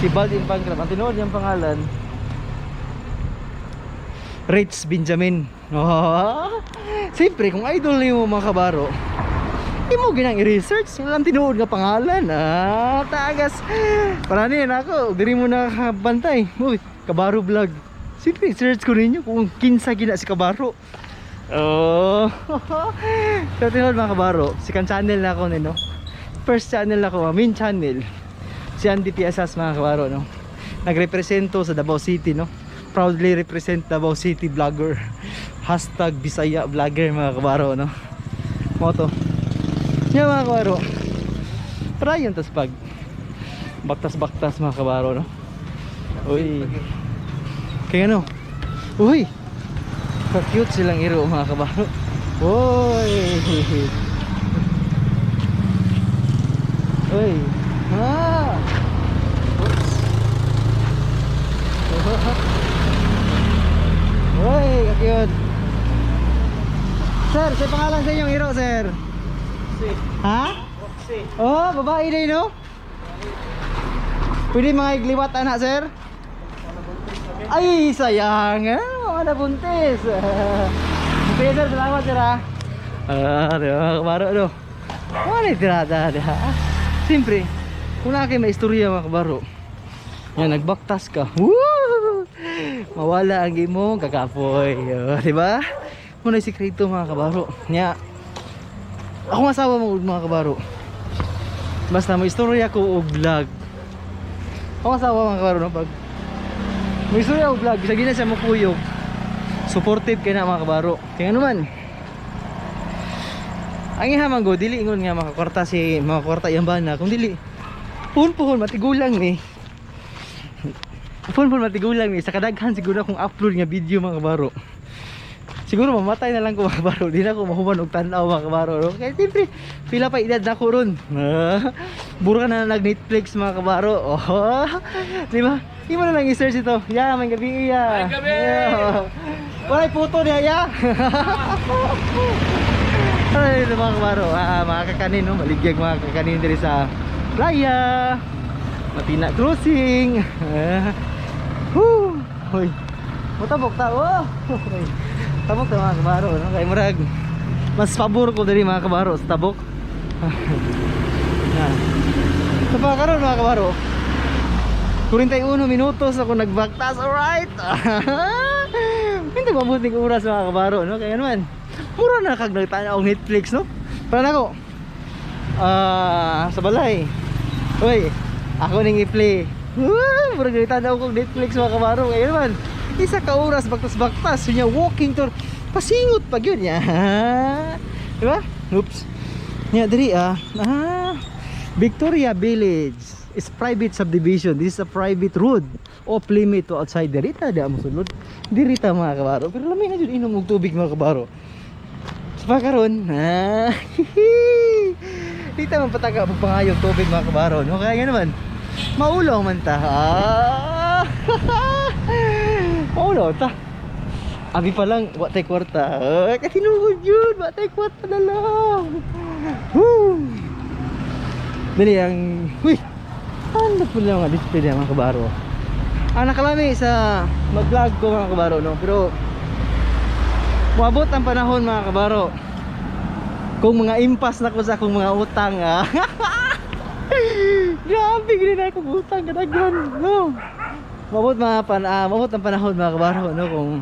si Bald in Bankrupt. Ang tinuod niyang pangalan, Rich Benjamin. Oh. Siyempre, kung idol nimo, mga kabaro, imo ginang i-research walang tinuod nga pangalan. Ah, tagas. Para ni na ako, diri mo nakabantay. Uy, Kabaro Vlog. Siyempre, search ko ninyo kung kinsa gina si Kabaro. Oh. Pero tinuod, mga kabaro, second channel na ako nino. First channel ako, main channel. Si Andy Piasas, mga kabaro, no. Nagrepresento sa Davao City, no. Proudly represent Davao City vlogger. #BisayaVlogger, mga kabaro, no. Moto. Yan, mga kabaro. Try yun tas pag baktas-baktas, mga kabaro, no. Uy. Kaya ano? Uy. Ka-cute silang iro, mga kabaro. Uy. Uy. Ah. Oops. Uy, ka-cute. Sir, sa pangalan sa inyong iro, sir? Si. Ha? Roxy. Oh, babae din, no? Pwede mga igliwat, anak, sir? Ay, sayang. Ah, mga nabuntis. Sige, sir, salamat, sir, ah. Ah, di ba, kabaro, no? Wala yung tirada, di ba? Siyempre, kung na kayo may istorya, mga kabaro, yan, nagbaktas ka. Woo! Mawala ang imong kakapoy. Oh, di ba? Mao na sikreto, mga kabaro. Nya. Ako asawa mo, mga kabaro. Basta mo istorya ko og vlog. Ako asawa, mga kabaro, no, pag mo istorya og vlog, bisag di na siya mukuyog. Supportive kay na, mga kabaro. Kaya ano man, ang iha man go, dili ingon nga makakwarta si makakwarta iyang bana, kung dili puhon-puhon matigulang ni. Puhon-puhon matigulang ni sa kadaghan siguro akong upload nga video, mga kabaro. Siguro mamatay na lang ko, mga kabaro, di na ako mahuman og tan-aw, mga kabaro, no? Kaya siyempre pila pa edad na ko ron. Ah, buro ka na nag Netflix, mga kabaro. Oh, di ba? Di mo na lang i-search ito. Ya, may gabi iya. May gabi! Yeah. Walay puto niya ya. Ay, ito, mga kabaro, ah, mga kakanin, no? Maligyag mga kakanin diri sa playa. Matina Cruising. Ah. Woo! Hoy. Mutabok ta. Oh. Hoy. Tabok ta, mga kabaro, no? Kay murag mas pabor ko diri, mga kabaro, sa tabok. Na. Sa pa karon, mga kabaro. 41 minutos ako nagbaktas, alright? Hindi mabuting oras, mga kabaro, no? Kaya naman, mura na kag nagtanaw og Netflix, no? Para nako. Ah, sa balay. Uy, ako ning i-play. Woo, mura nagtanaw kog Netflix, mga kabaro. Kaya naman, isa ka oras baktas-baktas, unya walking tour. Pasingot pag yun niya. Di ba? Oops. Nya diri ah. Ah, Victoria Village is private subdivision. This is a private road. Off limit to outsider. Diri ta mo sulod. Diri ta, mga kabaro. Pero lamay na jud inom og tubig, mga kabaro. Sa pakaron, ah, di ta man pataga og pangayog tubig, mga kabaro, no? Kaya nga naman, maulaw man ta. Ah, maulaw ta. Abi pa lang, wa tay kwarta. Ay, katinugod yun, wa tay kwarta na lang. Woo! Dali ang, uy! Ano po lang mga display niya, mga kabaro. Ang nakalami sa mag-vlog ko, mga kabaro, no? Pero, muabot ang panahon, mga kabaro, kung mga impas na ko sa akong mga utang, ah. Grabe, gini na akong utang, kadaghan, no? Mabot mga pan ah, mabot ang panahon, mga kabaro, no, kung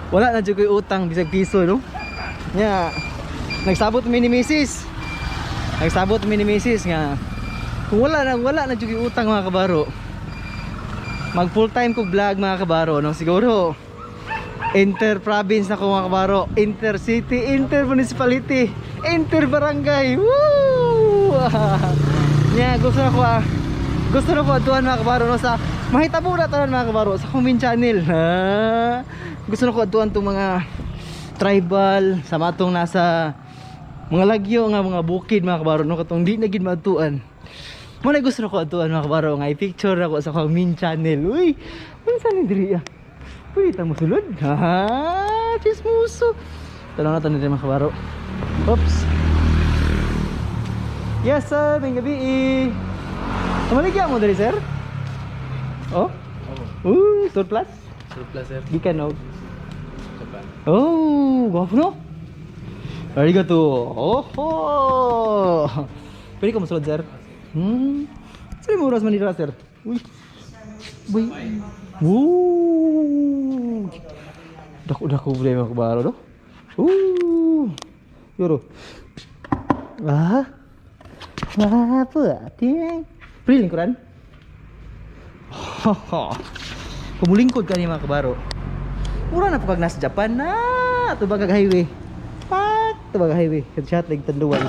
wala na jud ko'y utang bisag piso, no? Nya, nagsabot mi ni misis. Nagsabot mi ni misis nga kung wala na jud ko'y utang, mga kabaro. Mag full time ko vlog, mga kabaro, no? Siguro inter province na ko, mga kabaro, intercity, inter municipality, inter barangay. Woo! Nya gusto na ko ah. Gusto na ko atuan, mga kabaro, no, sa mahitabo na tanan, mga kabaro, sa akong main channel. Ha? Gusto na ko atuan tong mga tribal sa matong nasa mga lagyo nga mga bukid, mga kabaro, no, katong di na gid maadtuan. Mo na gusto na ko atuan, mga kabaro, nga i-picture ako sa akong main channel. Uy, unsa ni diri ah? Pwede ta mosulod. Ha, chismoso. Tanong na tanong mga kabaro. Oops. Yes sir, may gabi eh. Tumaligya mo diri, sir? Oh? Ooh, surplus? Surplus, sir. Gikan og. Japan. Oh, guwapo no? Arigato. Oh, pwede ka mosulod, sir? Saan mo oras man dito, sir? Uy. Uy. Woo! Dako dako problema ko baro do. Ooh. Yoro. Ah. Wapo ating. Pwede lingkuran? Kumulingkod ka ni, mga kabaro. Mura na po kag nasa Japan na. Tubag kag highway. Pak, tubag highway. Headshot like tanduan.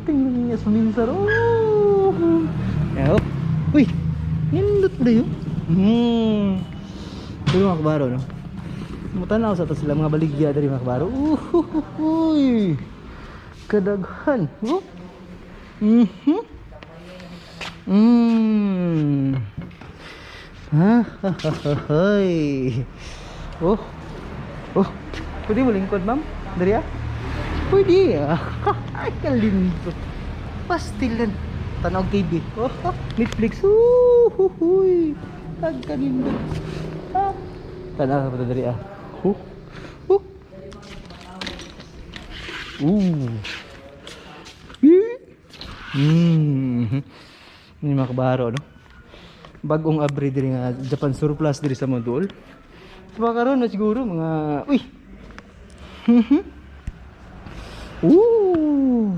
Tingnan niya suminsar. Oh. Yup. Uy. Nindot mo yun. Pero mga kabaro, no? Mutanaw sa to sila mga baligya diri, mga kabaro. Uy. Kadaghan. Oh. Ha, ha, ha, ha, hay. Oh. Oh. Pwede mo lingkod, ma'am? Diri ah? Pwede ah. Ay, kalindo. Pastilan. Tanaw TV. Oh, Netflix. Uhuhuy. Tagkanindo. Ah. Tanaw pa diri ah. Huh. Huh. Ooh. Eh. Ini mga kabaro, no? Bagong abri diri nga Japan Surplus diri sa Modul. So baka karon na siguro mga, uy. Ooh.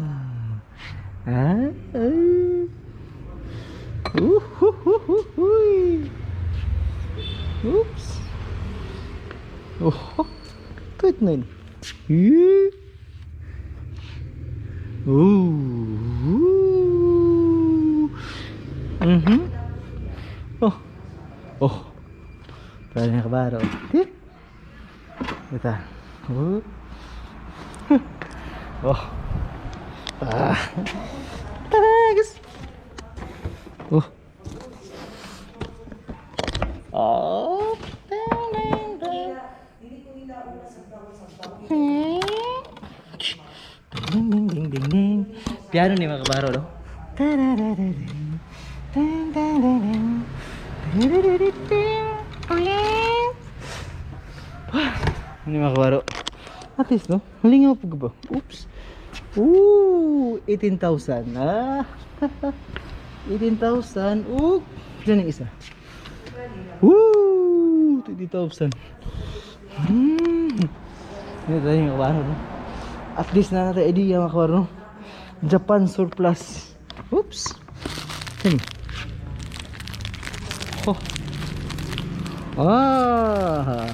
Ah. Ah. Uhuhuhuhuy. Oops. Oh, good na yun. Eh. Ooh. Oh. Oh. Pwede na kabaro. Eh. Ito. Oh. Oh. Ah. Tara, Oh. Oh. Ding, ding, ding. Ding, ding, ding, ding, ding. Piano ni mga kabaro, no? Tararararing. Ding, ding, ding, ding. Tararararing. Ulit. Ano yung mga kabaro? At least, no? Malingaw po ba? Oops. Ooh, 18,000. Ah. 18,000. Ooh, pila ng isa? Ooh, 20,000. Hindi tayo mga kabaro, no? At least na natin idea mga kabaro, no? Japan Surplus. Oops. Sini. Oh. Ah.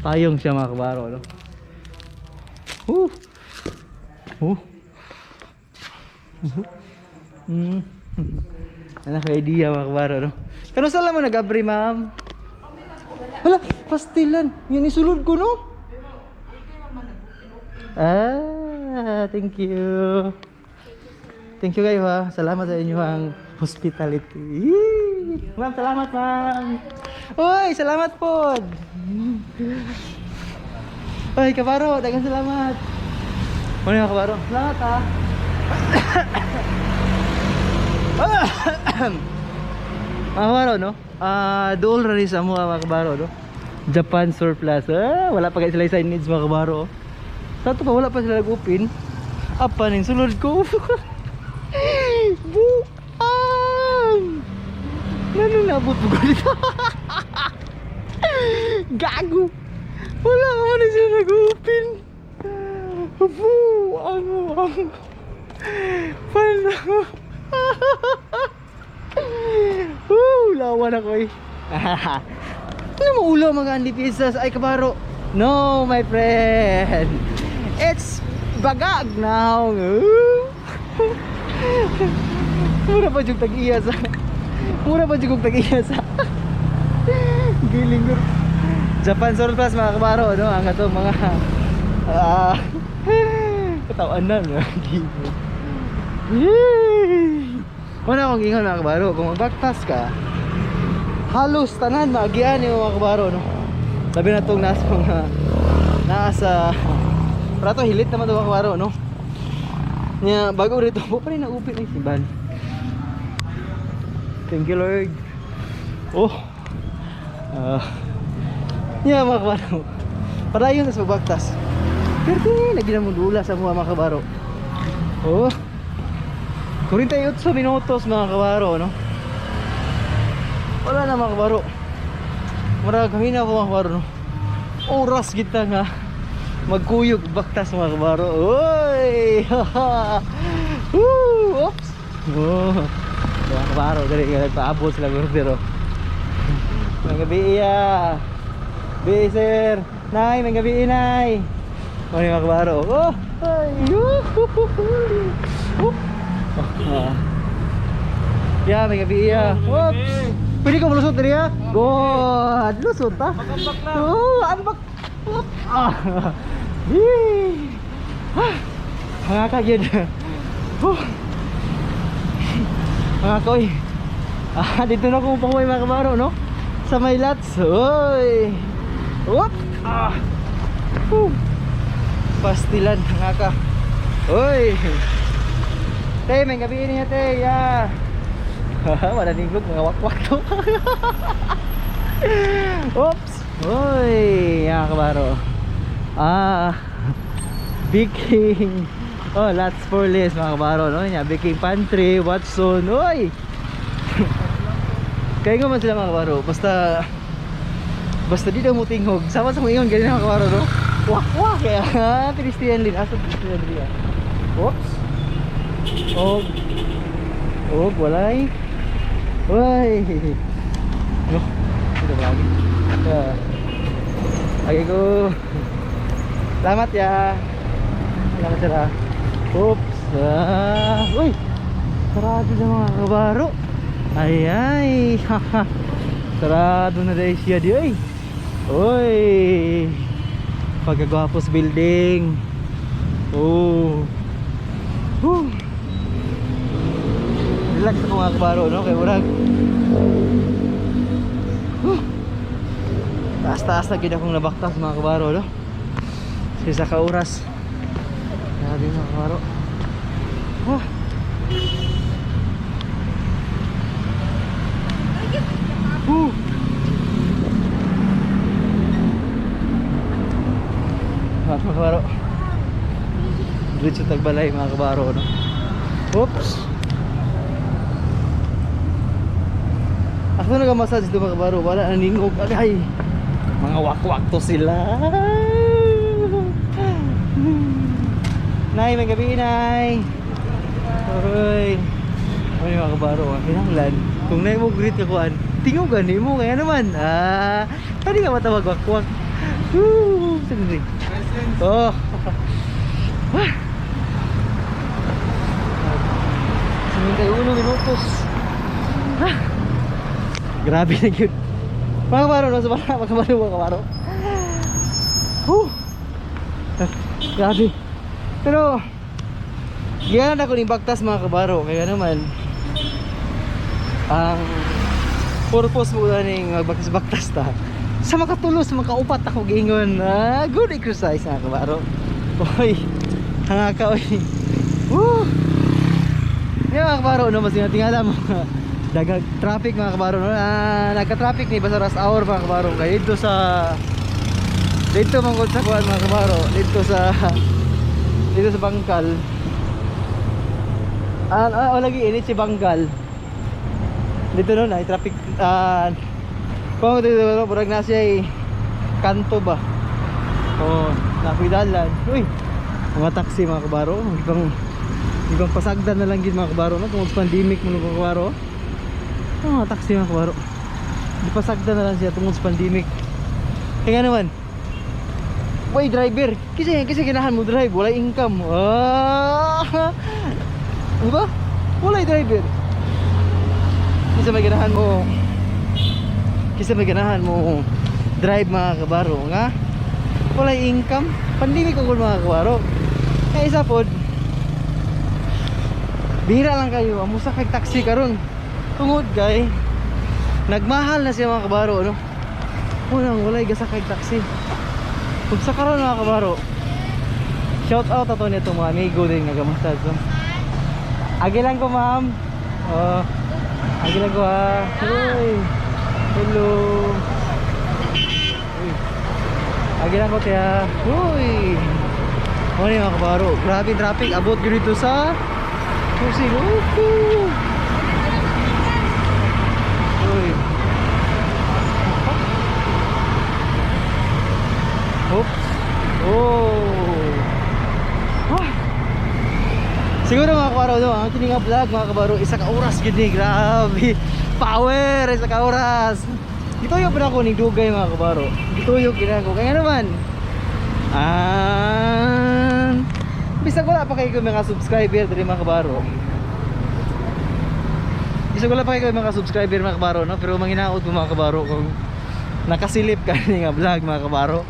Payong siya mga kabaro, no? Anak ko idea mga kabaro, no? Pero saan lang mo nag-abri, ma'am? Wala, pastilan. Yan isulod ko, no? Ah, thank you. Thank you kayo ha. Salamat sa inyo ang hospitality. Yee! Ma'am, salamat ma'am. Uy, salamat po. Uy, kabaro, daghang salamat. Ano yung kabaro? Salamat ha. Mga kabaro, no? Ah, dool ra ni sa mga mga kabaro, no? Japan Surplus. Ah, wala pa kayo sila signage mga kabaro. Oh. Sa ato pa wala pa sila nag-open. Apa ning sulod ko. Buang! Nano nabot po ko dito? Gago! Wala ka na sila nag-open. Buang! Buang! Paano? Woo! Lawan ako eh. Ano mo ulo mga Andy Pizzas? Ay kabaro. No, my friend. It's bagag now. Mura pa jug tag-iya sa. Mura pa jug tag-iya sa. Giling gud. Japan Surplus mga kabaro, no? Ang ato mga ah katawan na no. Yay! Wala akong ingon mga kabaro, kung magbaktas ka, halos tanan maagian yung mga kabaro, no? Sabi na itong nasa mga nasa prato hilit naman ito mga kabaro, no? Nya bago rito po pa rin naupit ng simbahan. Thank you Lord. Oh. Ah. Nya mga kabaro. Padayon sa pagbaktas. Pero di lagi na mo dula sa mga kabaro. Oh. 48 minutos mga kabaro, no? Wala na mga kabaro. Mura kami na po mga kabaro, no? Oras kita nga magkuyog baktas mga kabaro. Oy! Woo! Oops! Oh. Mga kabaro, dali nga nagpaabot sila pero. Mga gabi iya. Bi sir. Nay, mga gabi inay. Ano yung mga kabaro? Oh! Ay! Woo! Woo! Ah. Yeah, may gabi iya. Whoops! Pwede ka malusot diri ha? God, lusot ha? Mag-unbox lang. Oo, unbox. Whoop. Ah. Yee. Ah. Hangaka gyud. Huh. Mga koy. Ah, dito na ko panguwi mga kabaro, no? Sa may lots. Oy. Whoop. Ah. Whew. Pastilan, hangaka. Oy. Te, may gabi niya, te. Yeah. Wala ning vlog, mga wakwak to. Oops! Uy, mga kabaro. Ah, Viking. Oh, lots for list mga kabaro, no? Nya, Viking Pantry, Watson. Uy! Kaya nga man sila, mga kabaro, basta basta di daw mo tinghog. Sama sa mga ingon ganyan, mga kabaro, no? Wah wah kaya pedestrian lane, asa pedestrian lane, ah. Oops. Og Og walay. Uy. No. Ito ba lagi? Yeah. Okay ko. Salamat ya. Salamat, sir, ah. Oops. Ah. Uy. Sarado na, mga kabaro. Ay ay. Haha. Sarado na dahil siya di ay. Uy. Pagkagwapos building. Oh. Whew. Relax ako, mga kabaro, no? Kay murag. Whew. Taas-taas na gid akong nabaktas, mga kabaro, no? Sa isa ka oras. Grabe, mga kabaro. Wah. Whew. Mga kabaro. Diretso tagbalay, mga kabaro, no? Oops. Ako nagamassage dito, mga kabaro, wala na ningog. Ay, mga wakwak to sila. Nay, may gabi, nay. Aroy. Ano yung mga kabaro, ah, kinahanglan. Kung nay mo greet ka kuan, tingog gani mo kaya naman. Ah, pwede ka matawag wakwak. Woo, sige. Oh. Ah. 51 minutos. Ah. Grabe na yun. Mga kabaro, no? Sa mga kabaro, mga kabaro. Whew. Grabe. Pero, giyanan ako ni Baktas, mga kabaro. Kaya naman, ang purpose mo na ning magbaktas-baktas ta. Sa makatulos, makaupat ako giingon. Ah, good exercise, mga kabaro. Oy, hanga ka, oy. Woo! Yan, mga kabaro, no, mas tingala mo. Dagag traffic, mga kabaro, no? Ah, nagka-traffic ni basta rush hour, mga kabaro. Kaya dito manggod sa kuan, mga kabaro, dito sa Bangkal. Ah, ah, oh, lagi init si Bangkal. Dito no, na traffic, ah, kung dito no, murag na siya eh, kanto ba? Oh, nakuidalan. Uy, mga taxi, mga kabaro, ibang ibang pasagdan na lang gid, mga kabaro, no, kung pandemic mo, mga kabaro. Oh, mga taxi, mga kabaro. Di pasagdan na lang siya tungod sa pandemic. Kaya naman, way driver. Kasi kasi ganahan mo drive, wala income. Ah! Di ba? Wala driver. Kasi may ganahan mo drive, mga kabaro, nga wala income. Pandemic ko mga kabaro. Kaya isa pod, bihira lang kayo amusa kay taxi karon tungod kay nagmahal na siya, mga kabaro, no? Unang walay gasa kay taxi. Kung sa karon, mga kabaro, shout out ato nito mga amigo din nga gamasad, no? Agi lang ko, ma'am. Oh, agi lang ko ha. Uy. Hello. Uy. Agi lang ko tiya. Uy. Ano yung mga kabaro? Grabe traffic. Abot yun dito sa Pusing. Uy. Uy. Oops. Oh. Ah. Siguro, mga kabaro, no, ang kini nga vlog, mga kabaro, isa ka oras gid ni, grabe. Power, isa ka oras. Gituyo pa na ako ni dugay, mga kabaro. Gituyo gid ako. Kaya naman, ah, bisag wala pa kayo mga subscriber diri, mga kabaro. Bisag wala pa kayo mga subscriber, mga kabaro, no, pero manginaot mo, mga kabaro, kung nakasilip ka ni nga vlog, mga kabaro.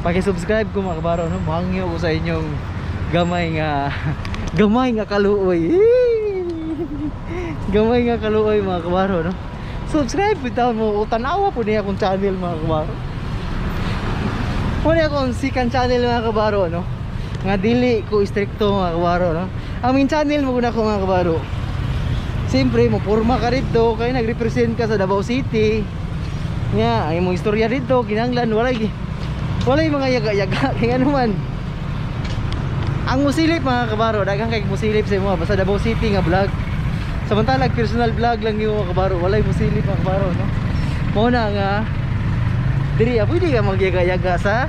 Paki-subscribe ko, mga kabaro, no, mangyo ko sa inyong gamay nga kaluoy. Gamay nga kaluoy, mga kabaro, no. Subscribe bitaw mo o tanawa po niya akong channel, mga kabaro. Mo niya akong second channel, mga kabaro, no. Nga dili ko istrikto, mga kabaro, no. Ang main channel mo na ko, mga kabaro. Siyempre mo porma ka dito kay nagrepresent ka sa Davao City. Nga ang imong istorya dito kinahanglan walay mga yaga-yaga kay ano man. Ang musilip, mga kabaro, daghang kay musilip sa imo basta Davao City nga vlog. Samantalag personal vlog lang nimo, mga kabaro, walay musilip, mga kabaro, no. Mao na nga diri ah, pwede ka magyaga-yaga sa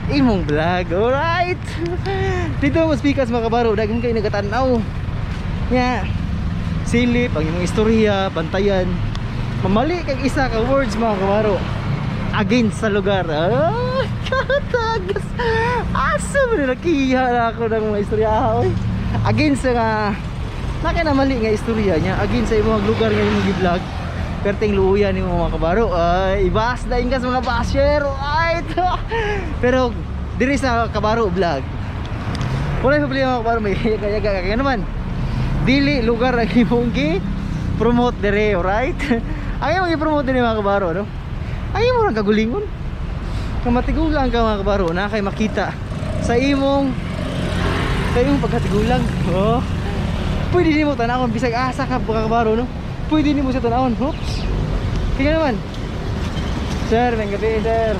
imong vlog. Alright. Dito mo speakers, mga kabaro, daghan kay nagatan-aw. Nya silip ang imong istorya, bantayan. Mamali kag isa ka words, mga kabaro, against sa lugar. Ah, katagas. Asa man na nakiha na ako ng mga istorya, oy. Against sa nga naka na mali nga istorya niya against sa imong lugar nga imong gi-vlog. Perting luuyan nimo, mga kabaro. Ay, ibas daing ka sa mga basher. Ay, pero diri sa Kabaro Vlog, wala problema, mga kabaro, may yaga-yaga ka naman. Dili lugar ang imong gi promote dire, alright? Ang imong gi-promote dire, mga kabaro, no? Ang imong lang kagulingon. Kung matigulang ka, mga kabaro, na kay makita sa imong pagkatigulang. Oh. Pwede nimo tanawon bisag asa ka, mga kabaro, no? Pwede nimo siya tanawon. Oops. Kaya naman. Sir, may gabi, sir.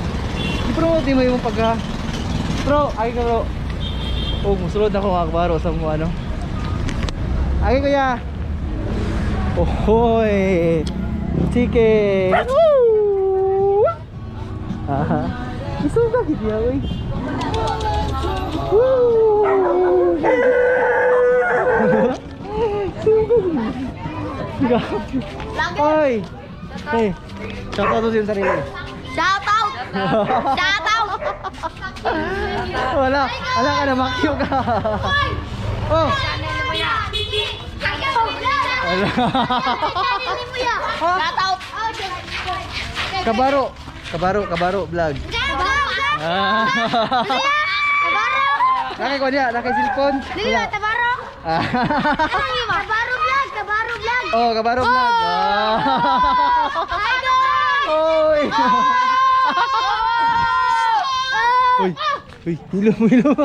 I-promote mo imong pagka. Bro, ay ka, bro. Oh, musulod ako, mga kabaro, sa mga ano. Ay kuya. Ohoy. Chicken. Woo! Aha. Isuga gid ya, oy. Woo! Suga gid. Oy. Hey. Shout out sa iyong sarili. Shout out! Shout out! Wala, wala ka na makyo ka. Oh. Wala. Shout out! Kabaro. Kabaro, Kabaro Vlog. Ah. Kabaro! Nakay ko niya, nakay cellphone. Dili Wala. ba, Tabaro? Ah. Kabaro vlog! Kabaro vlog! Oh, Kabaro Vlog. Ah. Hi guys! Oy. Uy. Uy, hilom, hilom.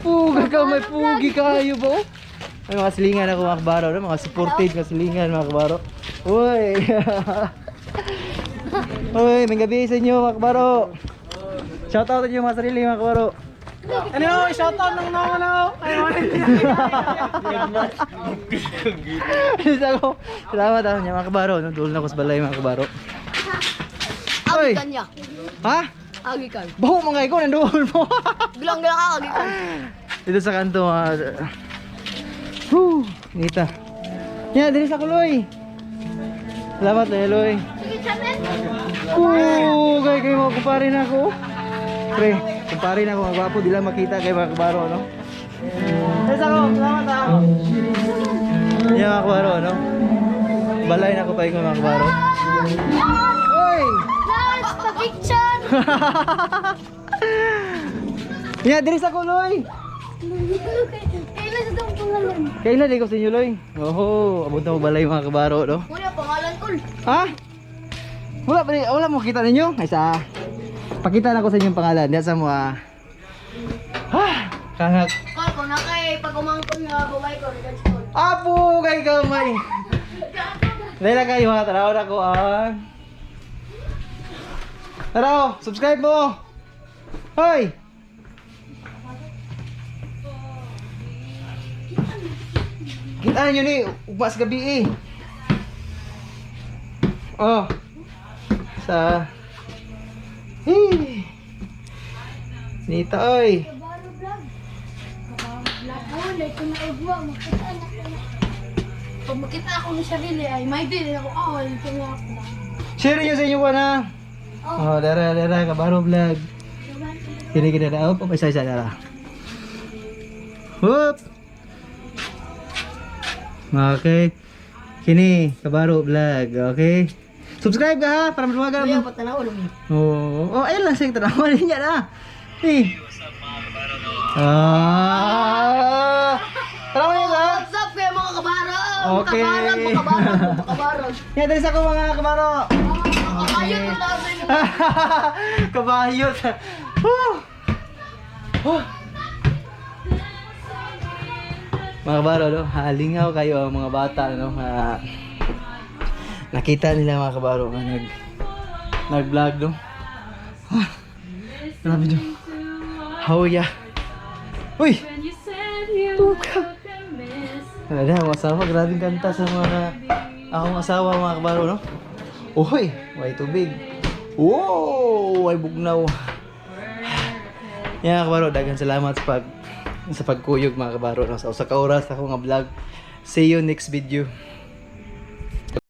Puga ka, may pugi kayo ba? Oh? May mga silingan ako, mga kabaro, no? Mga supported nga silingan, mga kabaro. Uy. Uy, may gabi sa inyo, mga kabaro. Shout out sa inyo mga sarili, mga kabaro. Ano, shout out ng naman ako. Alis ako. Salamat ah, mga kabaro. No, duol na ko sa balay, mga kabaro. Uy. Agikan niya. Ha? Agikan. Baho mga ikaw, nandoon mo. Bilang-bilang ka, agikan. Dito sa kanto, mga. Whew, nita. Yan, dito sa kuloy. Salamat, Eloy. Sige, channel. Oo, kay kay mga kumpare na ako. Pre, kumpare na ako, ang gwapo, di lang makita kay mga kabaro, no? Yes, ako, salamat ah. Yan, mga kabaro, no? Balay na ako pa yung mga kabaro. Oy! Lars, pa-picture! Yan, diri sa kuloy. Kailan sa itong pangalan? Kailan ikaw sa inyo, Loy? Oho, abot na mo balay, mga kabaro, no? Wala, pangalan ko. Ha? Wala pa wala mo kita ninyo? Ay sa pakita na ko sa inyong pangalan. Diyan sa mga. Ah, kangak. Kol, kung na kay pag umangkon nga babae ko, regards ko. Apo kay gamay. Dahil lang kayo ha, taraw na ko ang. Taraw, subscribe mo. Hoy. Kita nyo ni, ugmas gabi eh. Oh. Sa. Hey. Nita oy. Kabaro vlog. Kabaro vlog. Oh, like ko na ugwa, makita na ko na. Pag makita ako ng sarili ay may din ako all kung ako. Share nyo sa inyo ko na. Oh, dara dara Kabaro Vlog. Kini kini na oh, isa isa dara. Whoop. Okay. Kini Kabaro Vlog, okay? Subscribe ka ha para maduwagan mo. patanaw lang. Oo, oh, ayun lang sa tanawan niya na. Eh. Ah. Tanawan niya ka. What's up kayo mga kabaro? Okay. Makabarag, makabarag, makabarag. Yan, dali sa ko, mga kabaro. Ayun, ang sa inyo. Kabayot. Woo! Oh. Mga kabaro, no? Halingaw kayo ang mga bata, no? Ah, nakita nila, mga kabaro, nga nag-vlog, no? Ah, grabe no. Howya. Uy! When you said you Puka. looked a mess, Wala na, akong asawa. Grabing kanta sa mga akong asawa, mga kabaro, no? Uy, may tubig. Oh, ay bugnaw. Yan, mga kabaro, daghang salamat sa pagkuyog, mga kabaro, no? Sa usa ka oras ako nga vlog. See you next video.